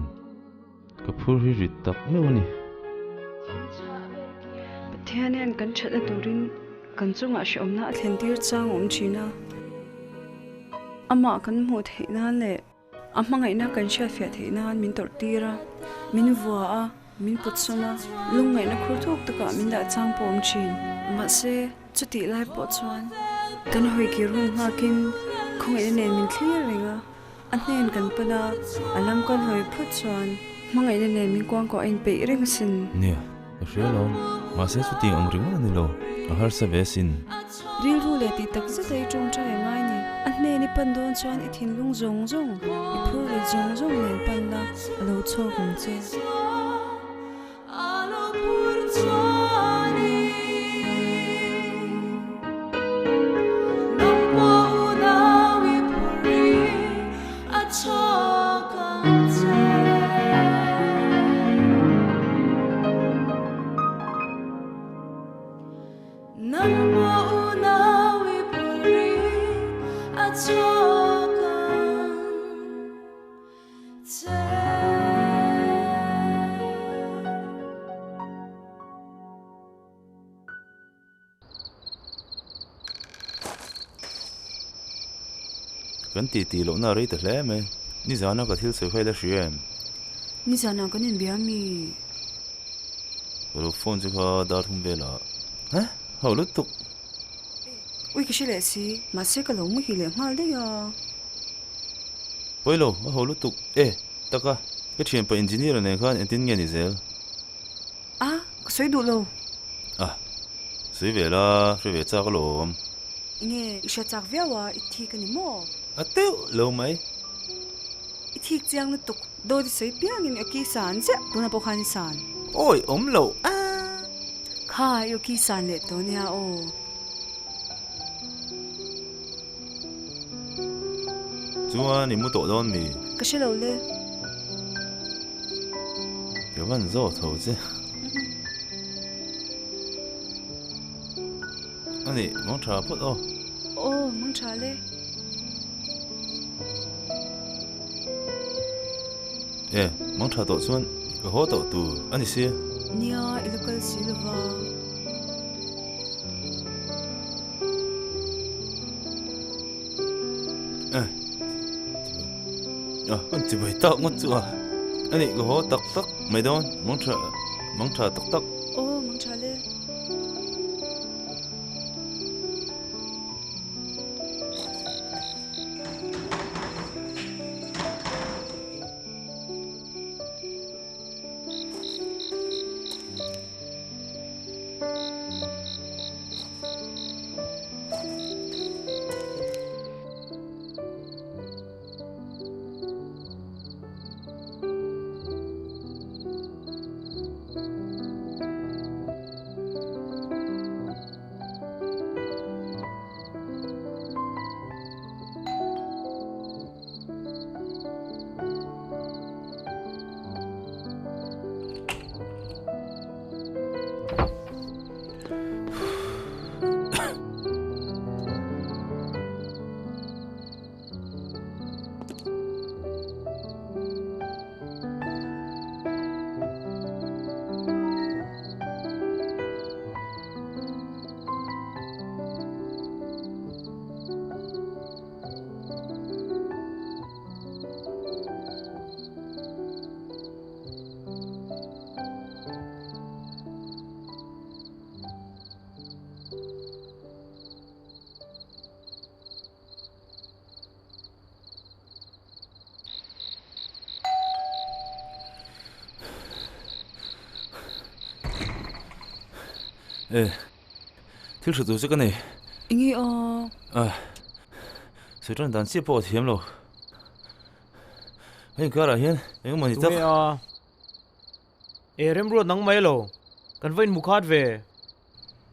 Ka phur hi rit tak meuh a ni. Pathian hian kan thatna turin kan chungah hrehawmna a thlen tir chang a awm thin a. Amah kan hmuh theih nan leh a hmangaihna kan hriatfiah theih nan min tawrh tir a, min vua a. Min pawt sawn a, lungngaihna khur thuk takah min dah chang pawh awm thin. Mahse, chutih lai pawh chuan kan hawi kir hun nghakin khawngaihna nen min thlir reng a, a hnen kan pan a, a lam kan hawi phawt chuan hmangaihna nen min kuangkuah a inpeih reng asin. Nia, ka hria lo. Mahse, chutiang ang ringawt a ni lo, a harsa ve asin. Rilru leh tih tak zet a i tawngtai a ngai ni. A hnen i pan dawn chuan i thinlung zawng zawng, i phur rit zawng zawng nen pan la, a lo chhuak ang che. Kan ti tih lohna a rei ta hle mai. Nizana ka thil sawi kha i la hria em? Nizana kan inbia mi? Ka lo phone chu kha dar thum velah. Heh, ho lutuk. Ui ka hre leh si, mahse ka lo muhil leh nghal daih a. Pawi lo, a ho lutuk. E, taka, ka thianpa engineer a nen khan engtin nge ni zel? A, ka sawi duh lo. A, sawi ve la, hre ve chak alawm. Enge, i hre chak viau a, i thik a ni maw? A teuh lo mai. I thik chiang lutuk, dawt i sawi piangin i awki san chiah, tunah pawh khan i san. Awi, awm lo a. Kha, i awki san leh tawh nia aw. Chuan i mu tawh dawn mi? Ka hre lo le. Ka van zawk tho che. A nih, mang tha phawt aw. Aw, mang tha le. E, mang tha tawh chuan ka haw tawh tur a ni sia. Nia, i la kal si lova. E, a, an ti bai tak ngawt chu a. A nih, ka haw tak tak mai dawn, mang tha, mang tha tak tak. Aw, mang tha le. E, thil hre tur che ka nei. Enge aw? Ah, sawi tan dan chiah pawh a thiam lo. Heng karah hian engemaw ni tak. Tunge a? E, remruat nang mai lo. Kan va inhmu khat ve.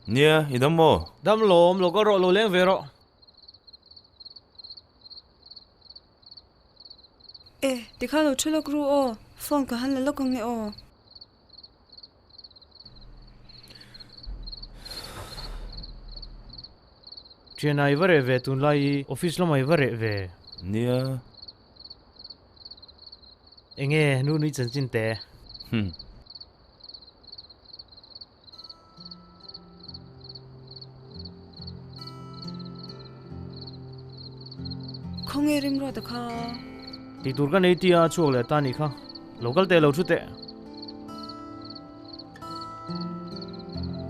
Nia, i dam maw? Dam lawm, lo kal rawh, lo leng ve rawh. E, tikha lo thu lawk ru aw, phone ka han la lawk ang e aw. Thianah i va reh ve tunlai i office lamah i va reh ve. Nia. Enge nu nui chanchin te? Hmm. Khawnge rimruata kha? Tih tur ka nei tia chhuak leh ta nih kha. Lo kal teh lo thu teh.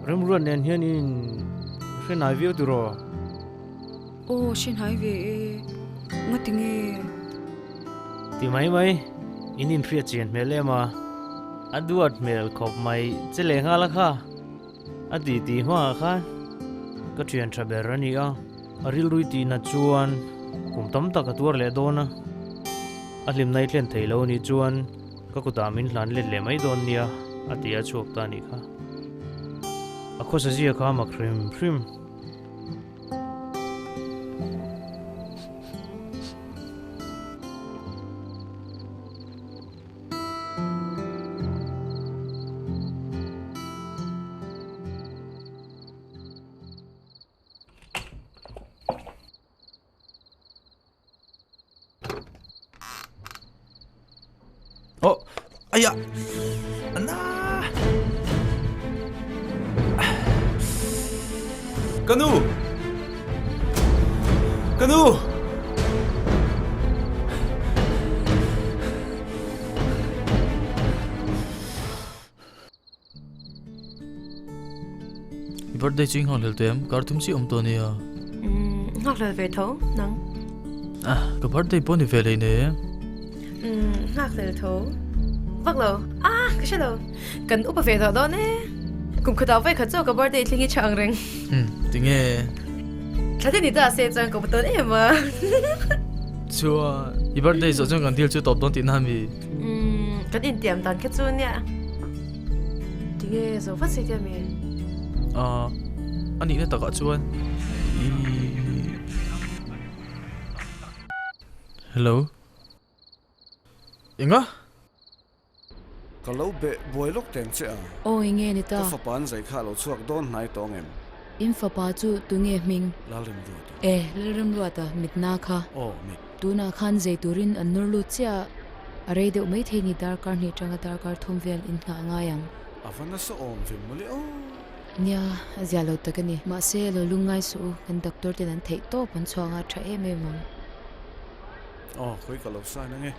Remruat nen hian in hre hnai viau tiraw? Aw hre hnai ve e, ngati nge? Ti mai mai, in inhriat chian hmel em a, a duat hmel khawp mai che leh nghal a kha. A ti tih hmaah khan ka thian tha ber a ni a, a rilrui tihna chuan kum tam tak a tuar leh dawn a, a hlimna i thlen thei lo a nih chuan ka kutah min hlan let leh mai dawn nia a ti a chhuak ta a nih kha. A khawsa zia kha a mak hrim hrim. Oh, aya. Ana. Kanu. Kanu. I birthday chu i nghak hlel tawh em? Kar thum chiah awm tawh ania. Umm, nghak hlel ve tho, nang. Ah, ka birthday pawh ni ve leh nei e. Umm, nghak hlel tho. Vak lo. Ah, ka hre lo. Kan upa ve tawh dawn e. Kum khatah vawi khat chu ka birthday thleng hi tha ang reng. Umm, tinge? Thla te ni ta se chuan ka upa tawn em a. Chuan, i birthday zawh chuan kan deal chu tawp dawn tihna ami? Umm, kan intiam dan kha chu nia. Tinge zo vat si tia mi? Ah, a nihna takah chuan i Hello. Enga? Ka lo beh buai lawk teng che a. Aw enge ni ta? Ka fapa an zai kha a lo chhuak dawn hnai tawng em? In fapa chu tunge hming? Lalremruata. E, Lalremruata mitna kha. Aw, mit. Tunah khan zei turin an nawr lut chiah a, a rei deuh maithei ni darkar hnih tanga darkar thum vel in nghah ngai ang. A va nasa awm ve mawle aw. Nia, a zia lo tak a ni. Mahse, lo lungngai suh u, kan doctor ten an theih tawp an chhuang a, tha em em ang. Aw, khawi ka lo sign ange.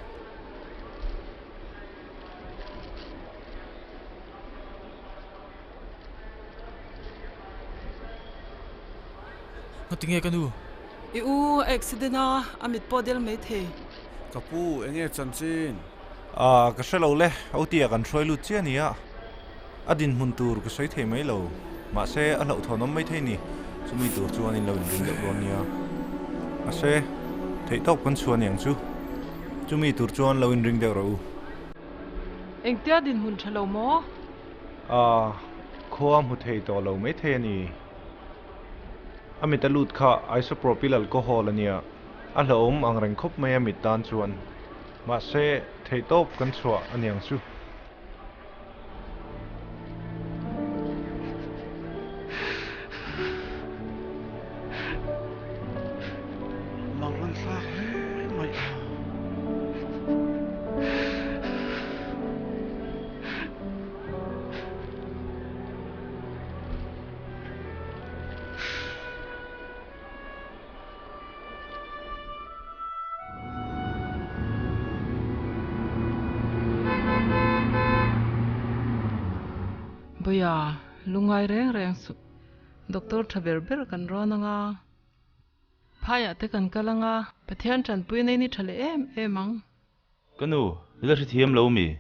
Ngati nge ka nu? I u a accident a, a mit pawh del mai thei. Ka pu, enge chanchin? Ah, ka hre lo le, Otia kan hruai lut chiah ania. A dinhmun tur ka sawi thei mai lo. Mahse, a hlauhthawn awm mai thei ni. Chumi tur chuan in lo inring deuh dawn nia. Mahse, theihtawp kan chhuah aniang chu. Chumi tur chuan lo inring deuh rawh u. Engtia dinhmun tha lo maw? Ah, khua hmu thei tawh lo mai thei a ni. A mit a lut kha isopropyl alcohol a nia. A hlauhawm ang reng khawp mai a mit tan chuan. Mahse, theihtawp kan chhuah aniang chu. Mang an thlak hle mai a. Bawia, lungai reng reng suh. Doctor tha ber ber kan rawn anga, phaiah te kan kal anga, Pathian tanpui nei ni tha leh em em ang. Ka nu, i la hrethiam lo mi?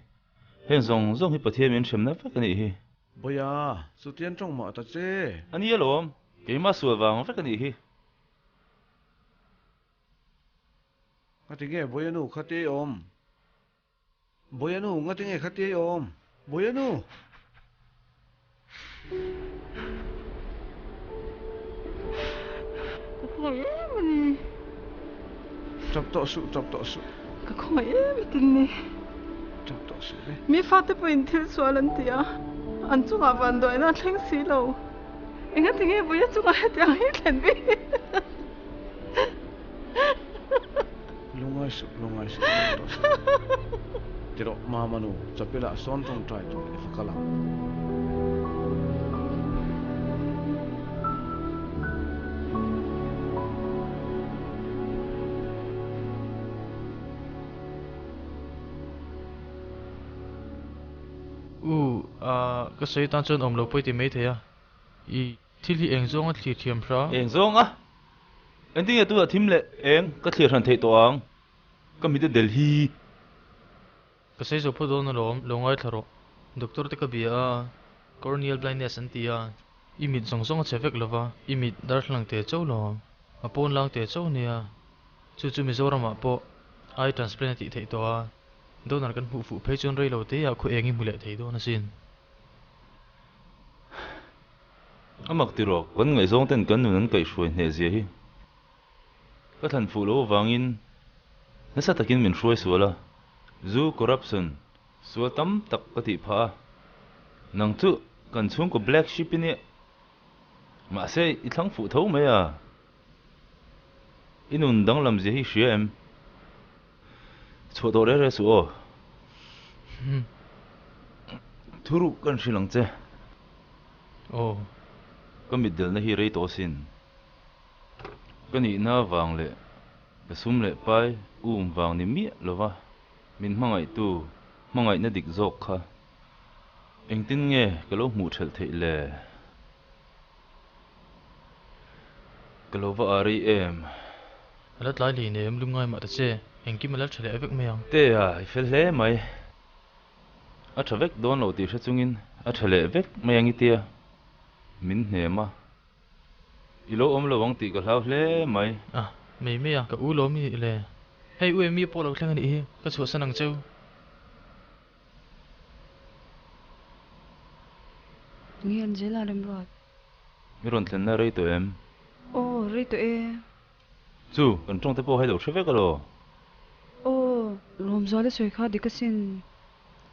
Heng zawng zawng hi Pathian min hremna vek a nih hi. Bawia, chutian tawng mah ta che. A ni alawm, keimah sual vang vek a nih hi. Ngati nge Bawia nu kha ti awm? Bawia nu, ngati nge kha ti awm? Bawia nu! Ka khawngaih em a ni. Tap tawh suh, tap tawh suh. Ka khawngaih em a tin ni. Tap tawh suh le. Mi fate pawhin thil sual an ti a, an chungah vanduaina a thleng si lo. Engati nge Bawia chungah hetiang hi thlen bik? Lungai suh, lungai suh, tap tawh suh. Tirawh, Mama nu, chapela sawn tawngtai tur i va kal ang. U, a, ka sawi tan chuan awm lo pawi ti mai thei a. I thil hi eng zawnga thlir thiam hra? Eng zawnga? Engtin nge tunah thim leh eng ka thlir hran theih tawh ang? Ka mit a del hi. Ka sawi zo phawt dawn alawm, lo ngaithla rawh. Doctor te ka bia a, corneal blindness an ti a, i mit zawng zawng a che vek lova, i mit darthlalang te chauh lo, a pawn lang te chauh ania. Chu chu Mizoramah pawh eye transplant a tih theih tawh a, donor kan hmuh fuh phei chuan reilo te ah khaw eng i hmu leh thei dawn asin. A mak ti rawh, kan ngaihzawng ten kan nun an kaihhruai hneh zia hi. Ka thlan fuh loh avangin nasa takin min hruai sual a, zu corruption sual tam tak ka tih phah a, nang chu kan chhungkaw black sheep i nia, mahse i thlang fuh tho mai a, i nun danglam zia hi i hria em? Chhuah tawh reh reh suh aw. Thuruk kan hrilh ang che. Aw. Ka mitdelna hi rei tawh asin. Ka nihna vang leh ka sum leh pai um vang ni miah lova min hmangaihtu hmangaihna dik zawk kha engtin nge ka lo hmuh thelh theih le? Ka lo va a rei em? A la tlai hlei nem, lungngai mah ta che, engkim a la tha leh vek mai ang. Te a, i fel hle mai. A tha vek dawn lo tih hre chungin a tha leh vek mai ang i tia min hnem a. I lo awm lo ang tih ka hlau hle mai. A, mai mai a, ka u lawm i nih le. Hei u Amy pawh lo thleng a nih hi, ka chhuahsan ang cheu. Nge Angela Remruat? I rawn thlenna rei tawh em? Aw, rei tawh e. Chu, kan tawng te pawh hei lo hre vek alaw? Aw, Lawmzuala sawi kha dik asin.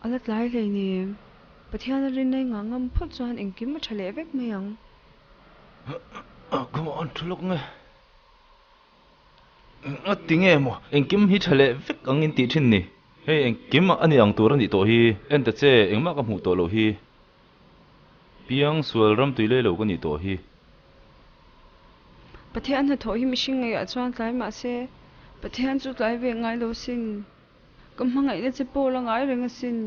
A la tlai hlei ni. Pathian a rinna i ngah ngam phawt chuan engkim a tha leh vek mai ang. Ka mah an thu lawk nge. A ti nge maw? Engkim hi tha leh vek ang in tih thin ni. Hei engkim a ni ang tur a nih tawh hi. En ta che, engmah ka hmuh tawh loh hi. Piang sual ram tui lei lo ka nih tawh hi. Pathian hnathawh hi mihring ngeiah chuan tlai mah se, Pathian chu tlai ve ngai lo sin. Ka hmangaihna che pawh la ngai reng asin.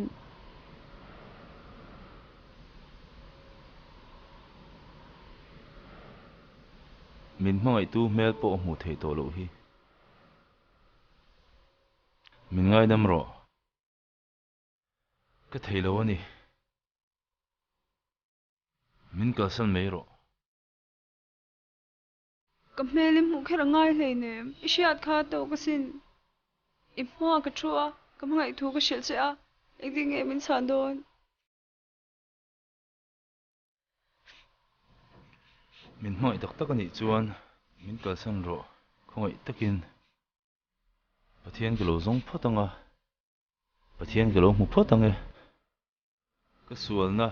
Min hmangaihtu hmel pawh a hmuh theih tawh loh hi. Min ngaidam rawh. Ka thei lo a ni. Min kalsan mai rawh. Ka hmel i hmuh kher a ngai hleinem. I hriat kha tawk asin. I hma ka thu a, ka hmangaih thu ka hrilh che a, engtin nge min chhan dawn? Min hmangaih tak tak a nih chuan min kalsan rawh khawngaih takin Pathian ka lo zawng phawt ang a, Pathian ka lo hmu phawt ang e. Ka sualna,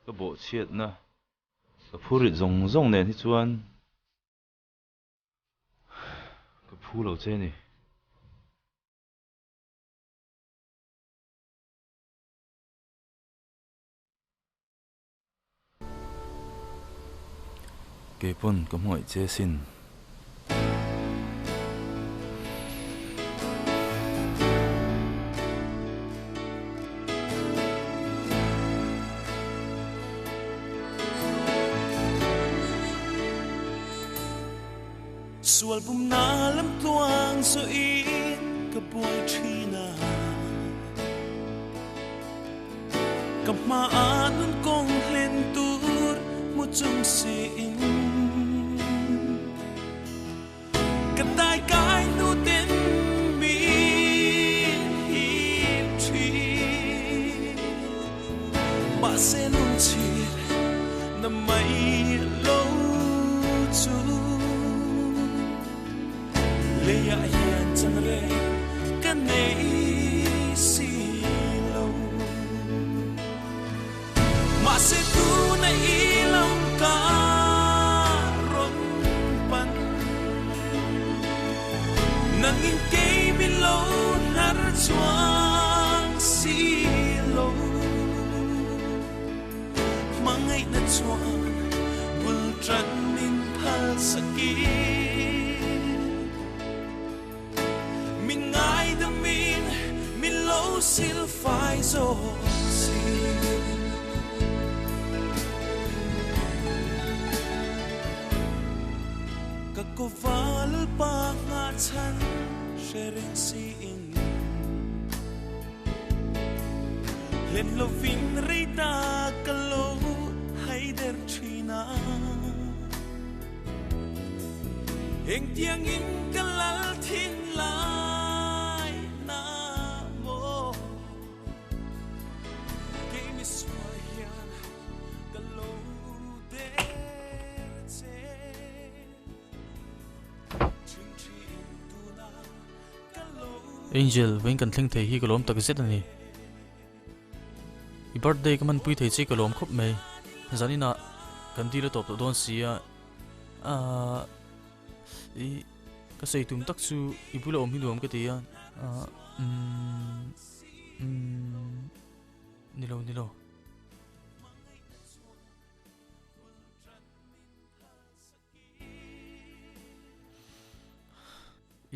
ka bawhchhiatna, ka phurit zawng zawng nen hi chuan ka phu lo che a ni. Kei pawn ka hmangaih che sin. Sual pumna lam tluang zawhin ka buai thin a. Ka hmaah nun kawng hlen tur hmu chung siin ka tai kai hnu ten min hip thin. Mahse lungchhir na mai lo chu leiah hian chan reng ka nei si lo. Mahse tuna i lam ka rawn pan, nangin kei min lo hnar chuang si lo. Hmangaihna chuan bul tan min phal sakin min ngaidamin min lo sil fai zawk si. Ko val pa nga chan sharing si in Len lo vin rita kalo haider china Eng tiang in kalal thin lai na mo Kay mi suayan kalo der che Ching chin tu na kalo Angel vein kan thleng thei hi ka lawm tak zet ani I birthday ka man pui thei che ka lawm khawp mai zanina kan dil a tawp tawh dawn si a ah i ka sei tum tak chu i bula awm hi nuam ka ti a ah umm umm nilo nilo.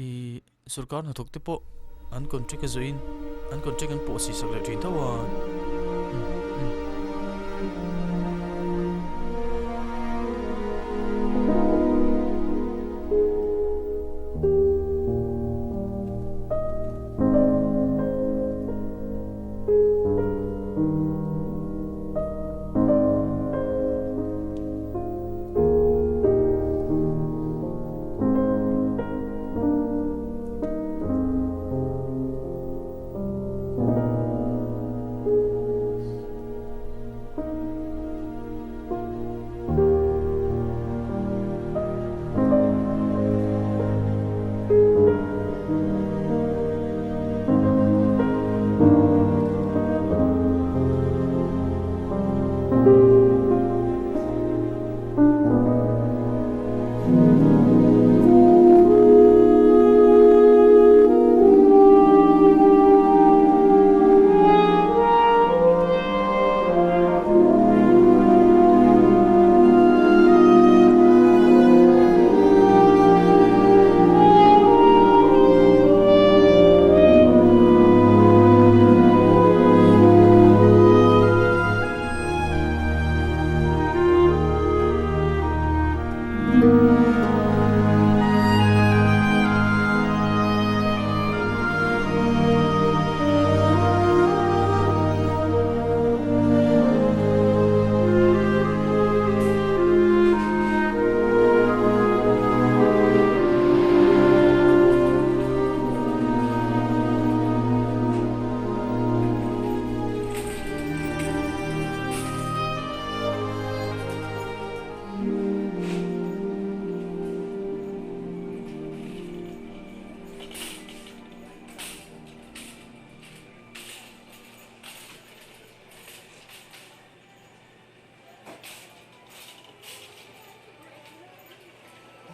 I sorkar hnathawk te pawh an contract a zawhin an contract an pawh si sak leh thin tho a.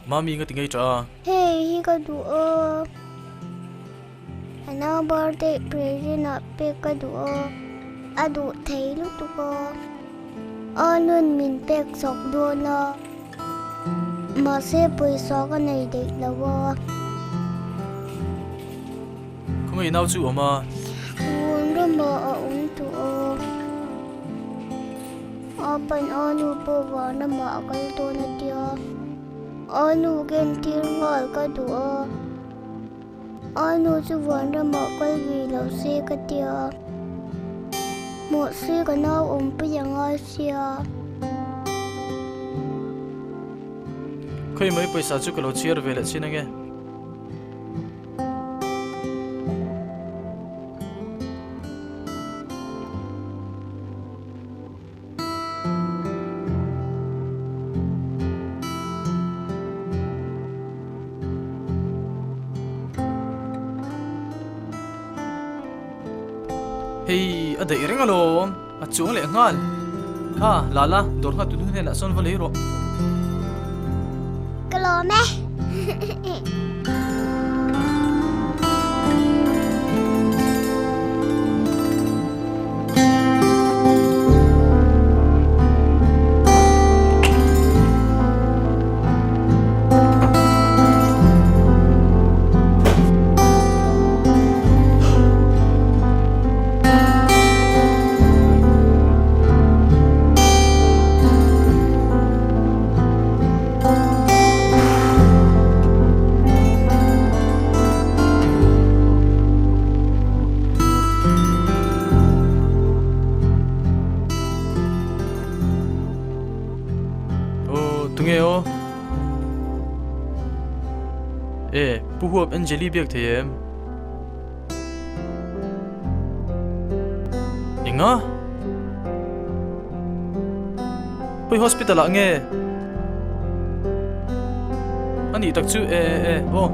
Mami nga tingay cha. Hey, hi ka du a. Ana birthday present a pe ka du a. A du thei lu tu ko. Anun min pek sok do na. Ma se paisa ka nei dei lawa. Khong ei nau chu oma. Un ro ma a um tu a. Apan anu po wa na ma kal to na tia. Anu gen tir ngal ka du a. Anu chu wan ra ma kal vi lo se ka tia. Mo se ka na um pi yang a sia. Khoi mai paisa chu ka lo chiar ve le chin ange. Hei, a daih reng alawm, a chuang leh nghal. Kha, Lala, dawr nghah tun hun hnenah sawn va lei rawh. Ka lawm e. nge aw? E, Pu Huap Angeli biak thei em? Enga? Khawi hospital ah nge? A nih tak chu e e aw.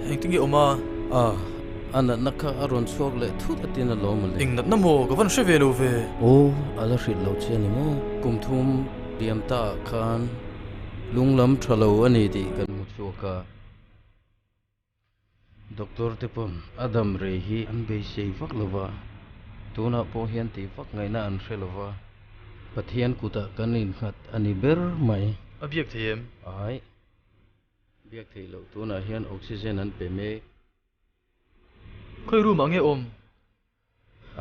Engtin nge awm a? A, a natna kha a rawn chhuak leh thut a tin alawm ale. Eng natna maw? Ka van hre ve lo ve. Aw, a la hrilh lo che a ni maw? Kum thum liam ta ah khan lunglam tha lo a ni tih kan hmu chhuak a. Doctor te pawn a dam rei hi an beisei vak lo va, tunah pawh hian tih vak ngaihna an hre lo va, Pathian kutah kan innghat a ni ber mai. A biak thei em? Ai, biak theih loh tunah hian oxygen an pe mek. Khawi room ah nge awm?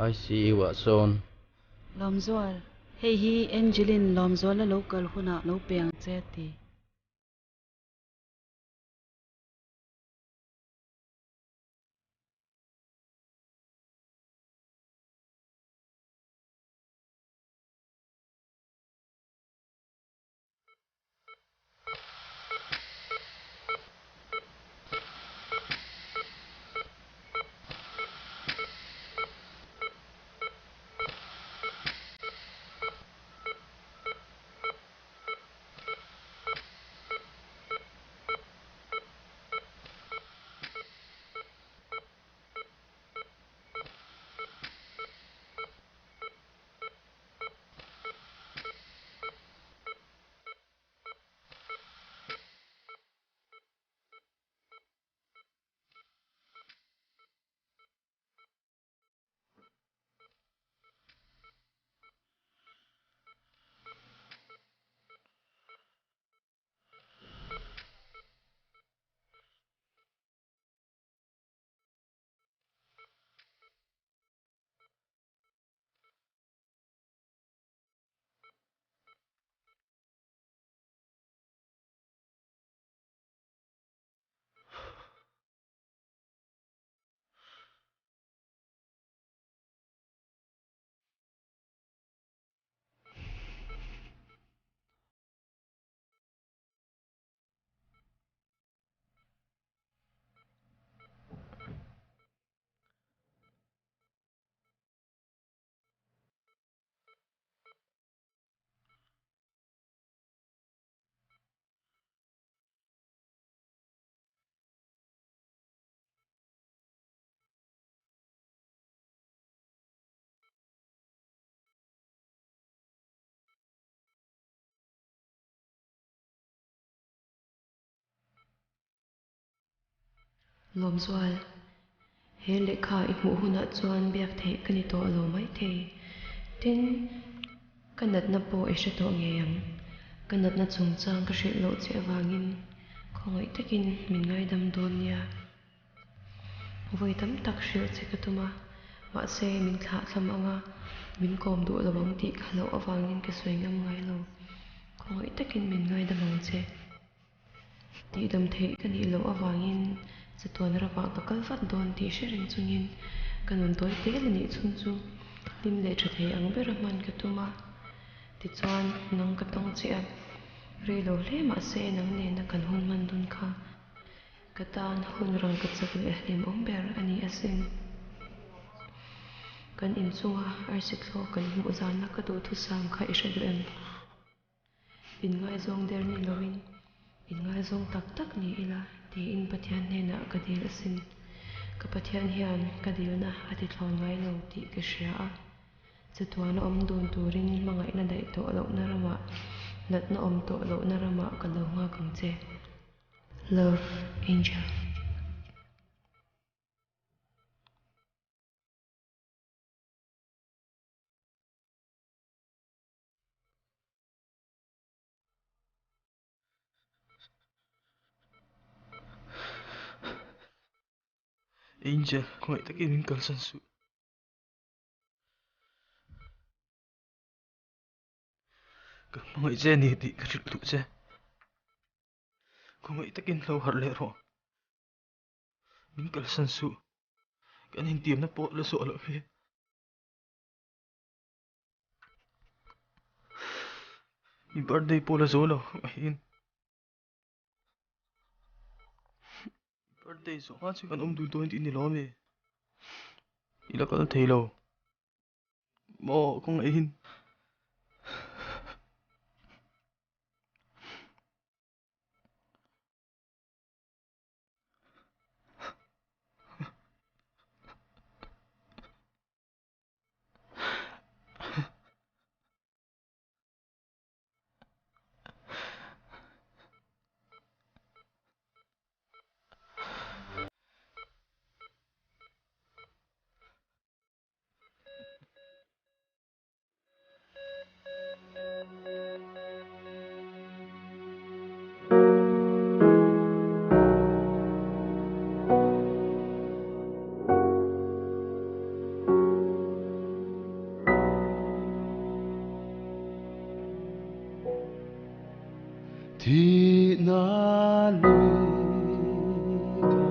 ICU ah sawn. Lawmzual, hei hi Angeline Lawmzuala lo kal hunah lo pe ang che a ti. Lawmzual, he lehkha i hmuh hunah chuan biak theih ka ni tawh lo maithei. Tin, ka natna pawh i hre tawh ngei ang. Ka natna chungchang ka hrilh loh che avangin khawngaih takin min ngaidam dawn nia. Vawi tam tak hrilh che ka tum a, mahse min thlah thlam ang a, min kawm duh lo ang tih ka hlauh avangin ka sawi ngam ngai lo. Khawngaih takin min ngaidam ang che. Tihdam theih ka nih loh avangin chatuan ramah ka kal vat dawn tih hre reng chungin ka nun tawi tel a nih chhung chu hlim leh tha thei ang bera hman ka tum a. Tichuan, nang ka tawng che a, rei lo hle mahse nang nena kan hun hman dun kha Ka tan hun rang ka chak leh hlimawm ber a ni asin. Kan inchunga arsi thlawh kan hmuh zana ka duhthusam kha i hre duh em? Inngaizawng der ni loin inngaizawng tak tak ni ila tiin Pathian hnenah ka dil asin. Ka Pathian hian ka dilna a ti thlawn ngai lo tih ka hria a. Chatuana awm dun turin hmangaihna daih tawh lohna ramah, natna awm tawh lohna ramah ka lo nghak ang che. Love Angel. Angel, khawngaih takin min kalsan suh. Ka hmangaih che ni tih ka hrilh duh che. Khawngaih takin hlo harh leh rawh. Min kalsan suh. Kan intiamna pawh la zawh loh hi. I birthday pawh la zo lo ahin. Birthday zawh hma chu kan awm dun dawn tih ni lo ami. I la kal thei lo. Maw kawng ahin. Thihna lui ka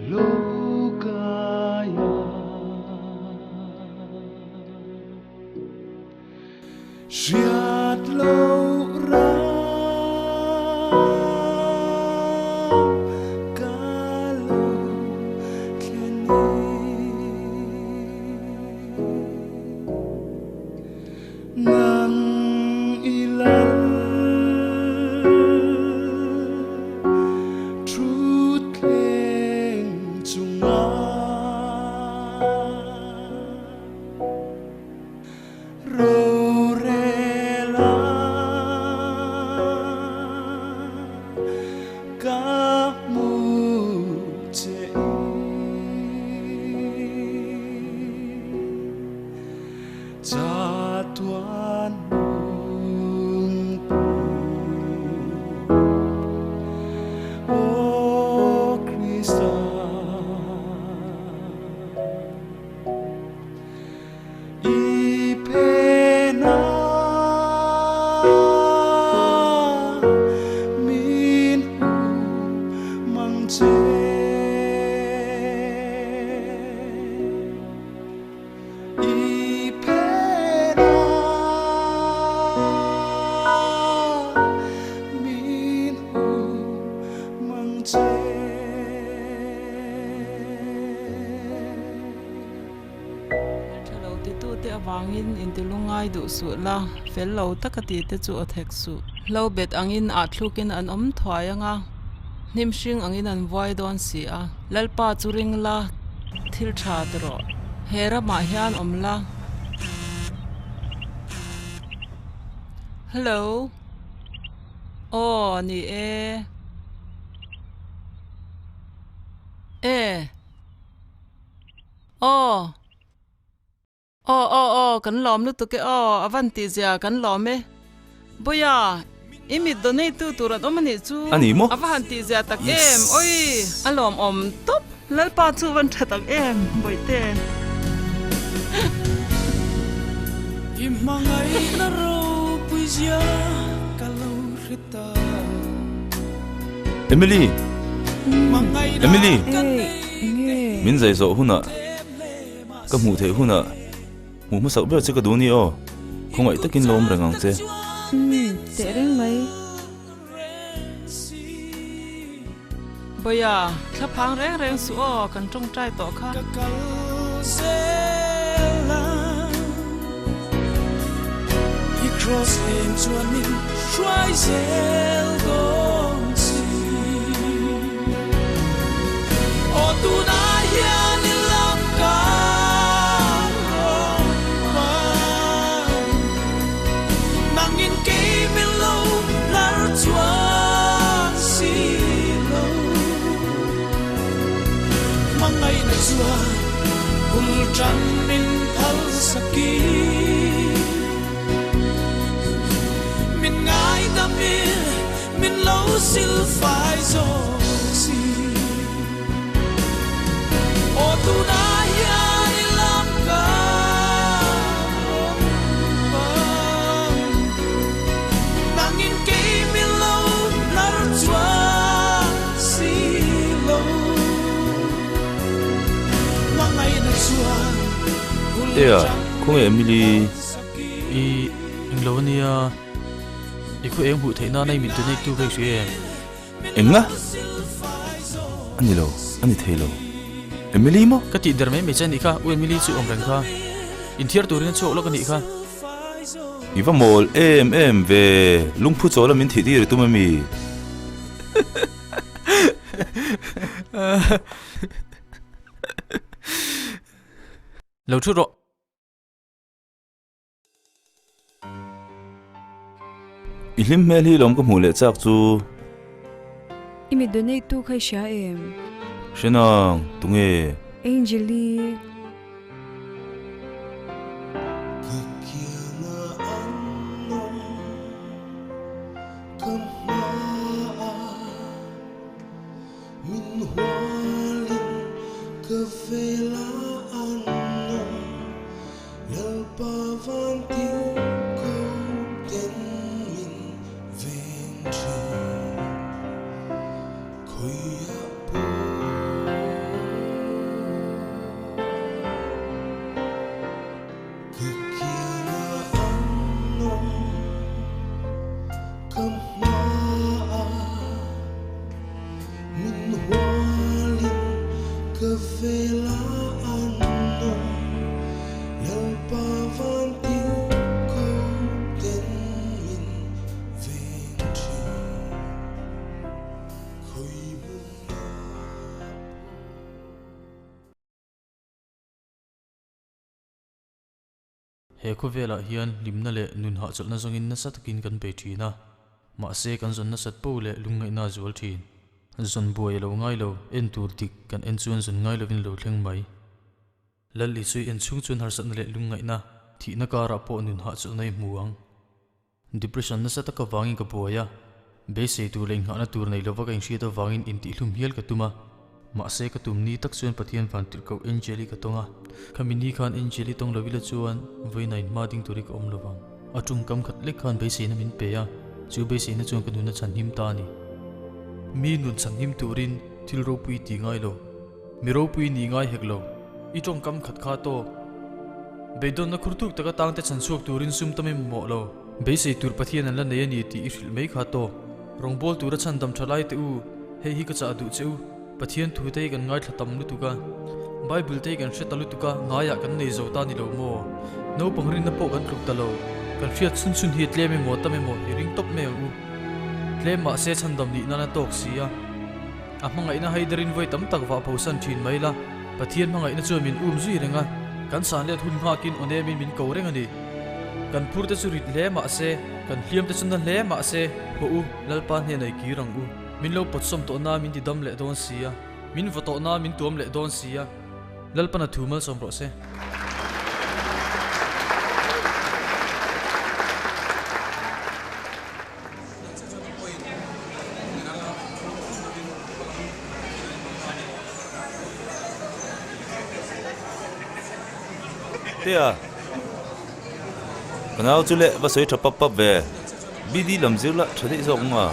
lo kai a. Hriat loh ram ka lo thlen i. Nang i lal thutthleng chunga rorela ka hmu che i. Chatuan nungpui Aw Krista i phena min hu mang che. I phena min hu mang che. Tha lo titute avangin intilungai duh suh la, fel lo taka tite chu a thek suh. Hlo bet angin ah thlukin an awm thuai anga, hnim hring angin an vuai dawn si a. Lalpa chu ring la, thil tha ti rawh. He ramah hian awm la. Hello. Aw, ni e. E. Aw. Aw aw aw kan lawm lutuk e aw a van tih zia kan lawm e. Boya i mit donate tu tur an awm anih chu A ni maw? A va han tih zia tak em oi a lawm awm tawp Lalpa chu a van tha tak em Bawihte. I hmangaihna ropui zia ka lo hre ta. Emily! Emily! Hey, enge? Min zai zawh hunah Ka hmuh theih hunah hmuh hmasak ber che ka duh ni aw, khawngaih takin lo awm reng ang che. Umm, teh reng mai. Bawia, thla phang reng reng suh aw, kan tawngtai tawh kha. Ka kal zel a, i cross eng chuan min hruai zel dawn si. Aw tunah hian i lam ka rawn pan, nangin kei min lo hlar chuan si lo. Hmangaihna chuan bul tan min phal saki, min ngaidam in min lo sil fai zawk si. Tunah hian i lam ka rawn pan. Nangin kei min lo hnar chuan si lo. Hmangaihna chuan Tea, khawnge Emily? I englo ania, i khaw eng hmuh theih nana i mit donate tu kha i hria em? Enga? A ni lo, a ni thei lo. Emily maw? Ka tih der mai mai che a nih kha, U Emily chu awm reng kha. Inthiar turin a chhuak lawk a nih kha. I va mawl em em ve, lungphu chawl a min thih tir i tum ami? Lo thu rawh. I hlim hmel hi lawm ka hmuh leh chak chu. I mi donate tu kha i hria em? Hre nang, tunge? Angeli. Min hualin ka vela an awm, Lalpa van tiu ko ten min veng thin, khawiah pawh. Ka kiangah an awm, ka hmaah min hualin ka velah an awm, Lalpa van tiu ko ten min veng thin, khawi hmunah pawh. He khawvelah hian hlimna leh nun hahchawlhna zawngin nasa takin kan bei thin a, mahse kan zawn nasat po leh lungngaihna a zual thin. Zawn buai a lo ngai lo, en tur dik kan en chuan zawn ngai lovin a lo thleng mai. Lal Isui en chhung chuan harsatna leh lungngaihna, thihna karah pawh nun hahchawlhna i hmu ang. Depression nasa tak avangin ka buai a, beisei tur leh inghahna tur nei lova ka inhriat avangin intihhlum hial ka tum a. Mahse ka tum ni tak chuan Pathian van tirhkoh Angel i ka tawng a, khami ni khan Angel i tawng lo ila chuan vawiin a inhma ding tur hi ka awm lovang. A tawngkam khat lek khan beiseina min pe a, chu beiseina chuan ka nuna chhanhim ta a ni. Mi nun chhanhim turin thil ropui ti ngai lo. Mi ropui ni ngai hek lo. I tawngkam khat kha tawk. Beidawnna khur tuk taka tangte chhan chhuak turin sum tam i mamawh lo. Beisei tur Pathian an la nei a ni tih i hrilh mai kha tawk. Rawngbâwl tura chhan dam tha lai teh u, hei hi ka chah duh che u. Pathian thu te hi kan ngaithla tam lutuk a. Bible te hi kan hre ta lutuk a, ngaiah kan nei zo ta ni lo maw? Naupang rinna pawh kan tluk ta lo. Kan hriat chhun chhun hi tlem emaw tam emaw i ring tawp mai ang u. Tlem mahse chhandam nih nan a tawk si a. A hmangaihna haiderin vawi tam tak vah phosan thin mai la, Pathian hmangaihna chuan min um zui reng a, kan san let hun nghakin aw nemin min ko reng a ni. Kan phur te chu rit hle mah se, kan hliam te chu na hle mah se, haw u, Lalpa hnenah i kir ang u. Min lo pawtsawm tawh na min ti dam leh dawn si a, min vaw tawh na min tuam leh dawn si a, Lalpana thu malsawm rawh se. Tea, ka nau chu leh va sawi tha pap pap ve. BD lam zir lah tha daih zawk ang a.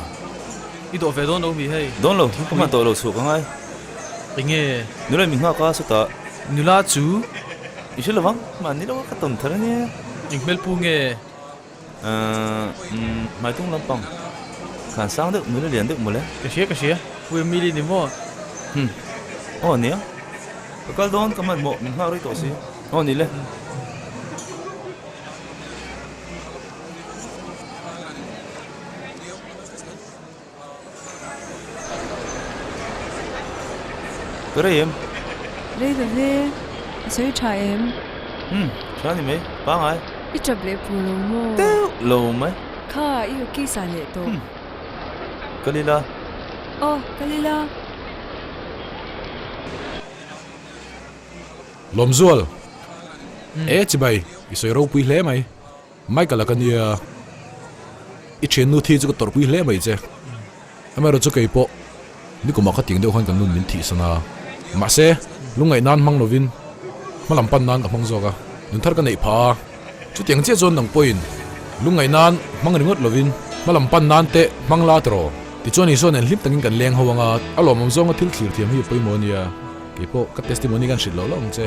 I dawh ve dawn lo mi hei? Dawn lo, ka hman tawh lo chhuah ka ngai. Enge? Nula mi nghak a sawtah. Nula chu? I hre lovang, mahni lo ka tawn thar ania. Eng hmel pu nge? Umm hmaitung lampang khan sang deuh nula lian deuh mawle. Ka hria ka hria, Pu Emily ni maw? Hum aw nia, ka kal dawn ka hmanhmawh min nghak rei tawh si. Aw ni le. Ka rei em? Rei lo ve, a sawi tha em? Umm, tha ni mai, pangai. I tap leh pur lo maw? Deuh lo mai. Kha, i hockey sa leh tawh. Umm, kal ila. Aw, kal ila. Lawmzual, E chibai, i sawi ropui hle mai. Michael-a ka nia, i thiannu thi chu ka tawrhpui hle mai che. Amaherawhchu kei pawh nikumah kha ting deuh khan kan nun min thihsan a. Mahse, Lungngaih nan hmang lovin hma lam pan nan ka hmang zawk a, nun thar ka neih phah a. Chutiang chiah chuan nang pawhin lungngaih nan hmang ringawt lovin hma lam pan nan teh hmang la tawh. Tichuan Isua nen hlim takin kan leng ho anga a lawmawm zawnga thil thlir thiam hi a pawimawh a nia. Keipawh ka testimony kan hrilh loh loh ang che.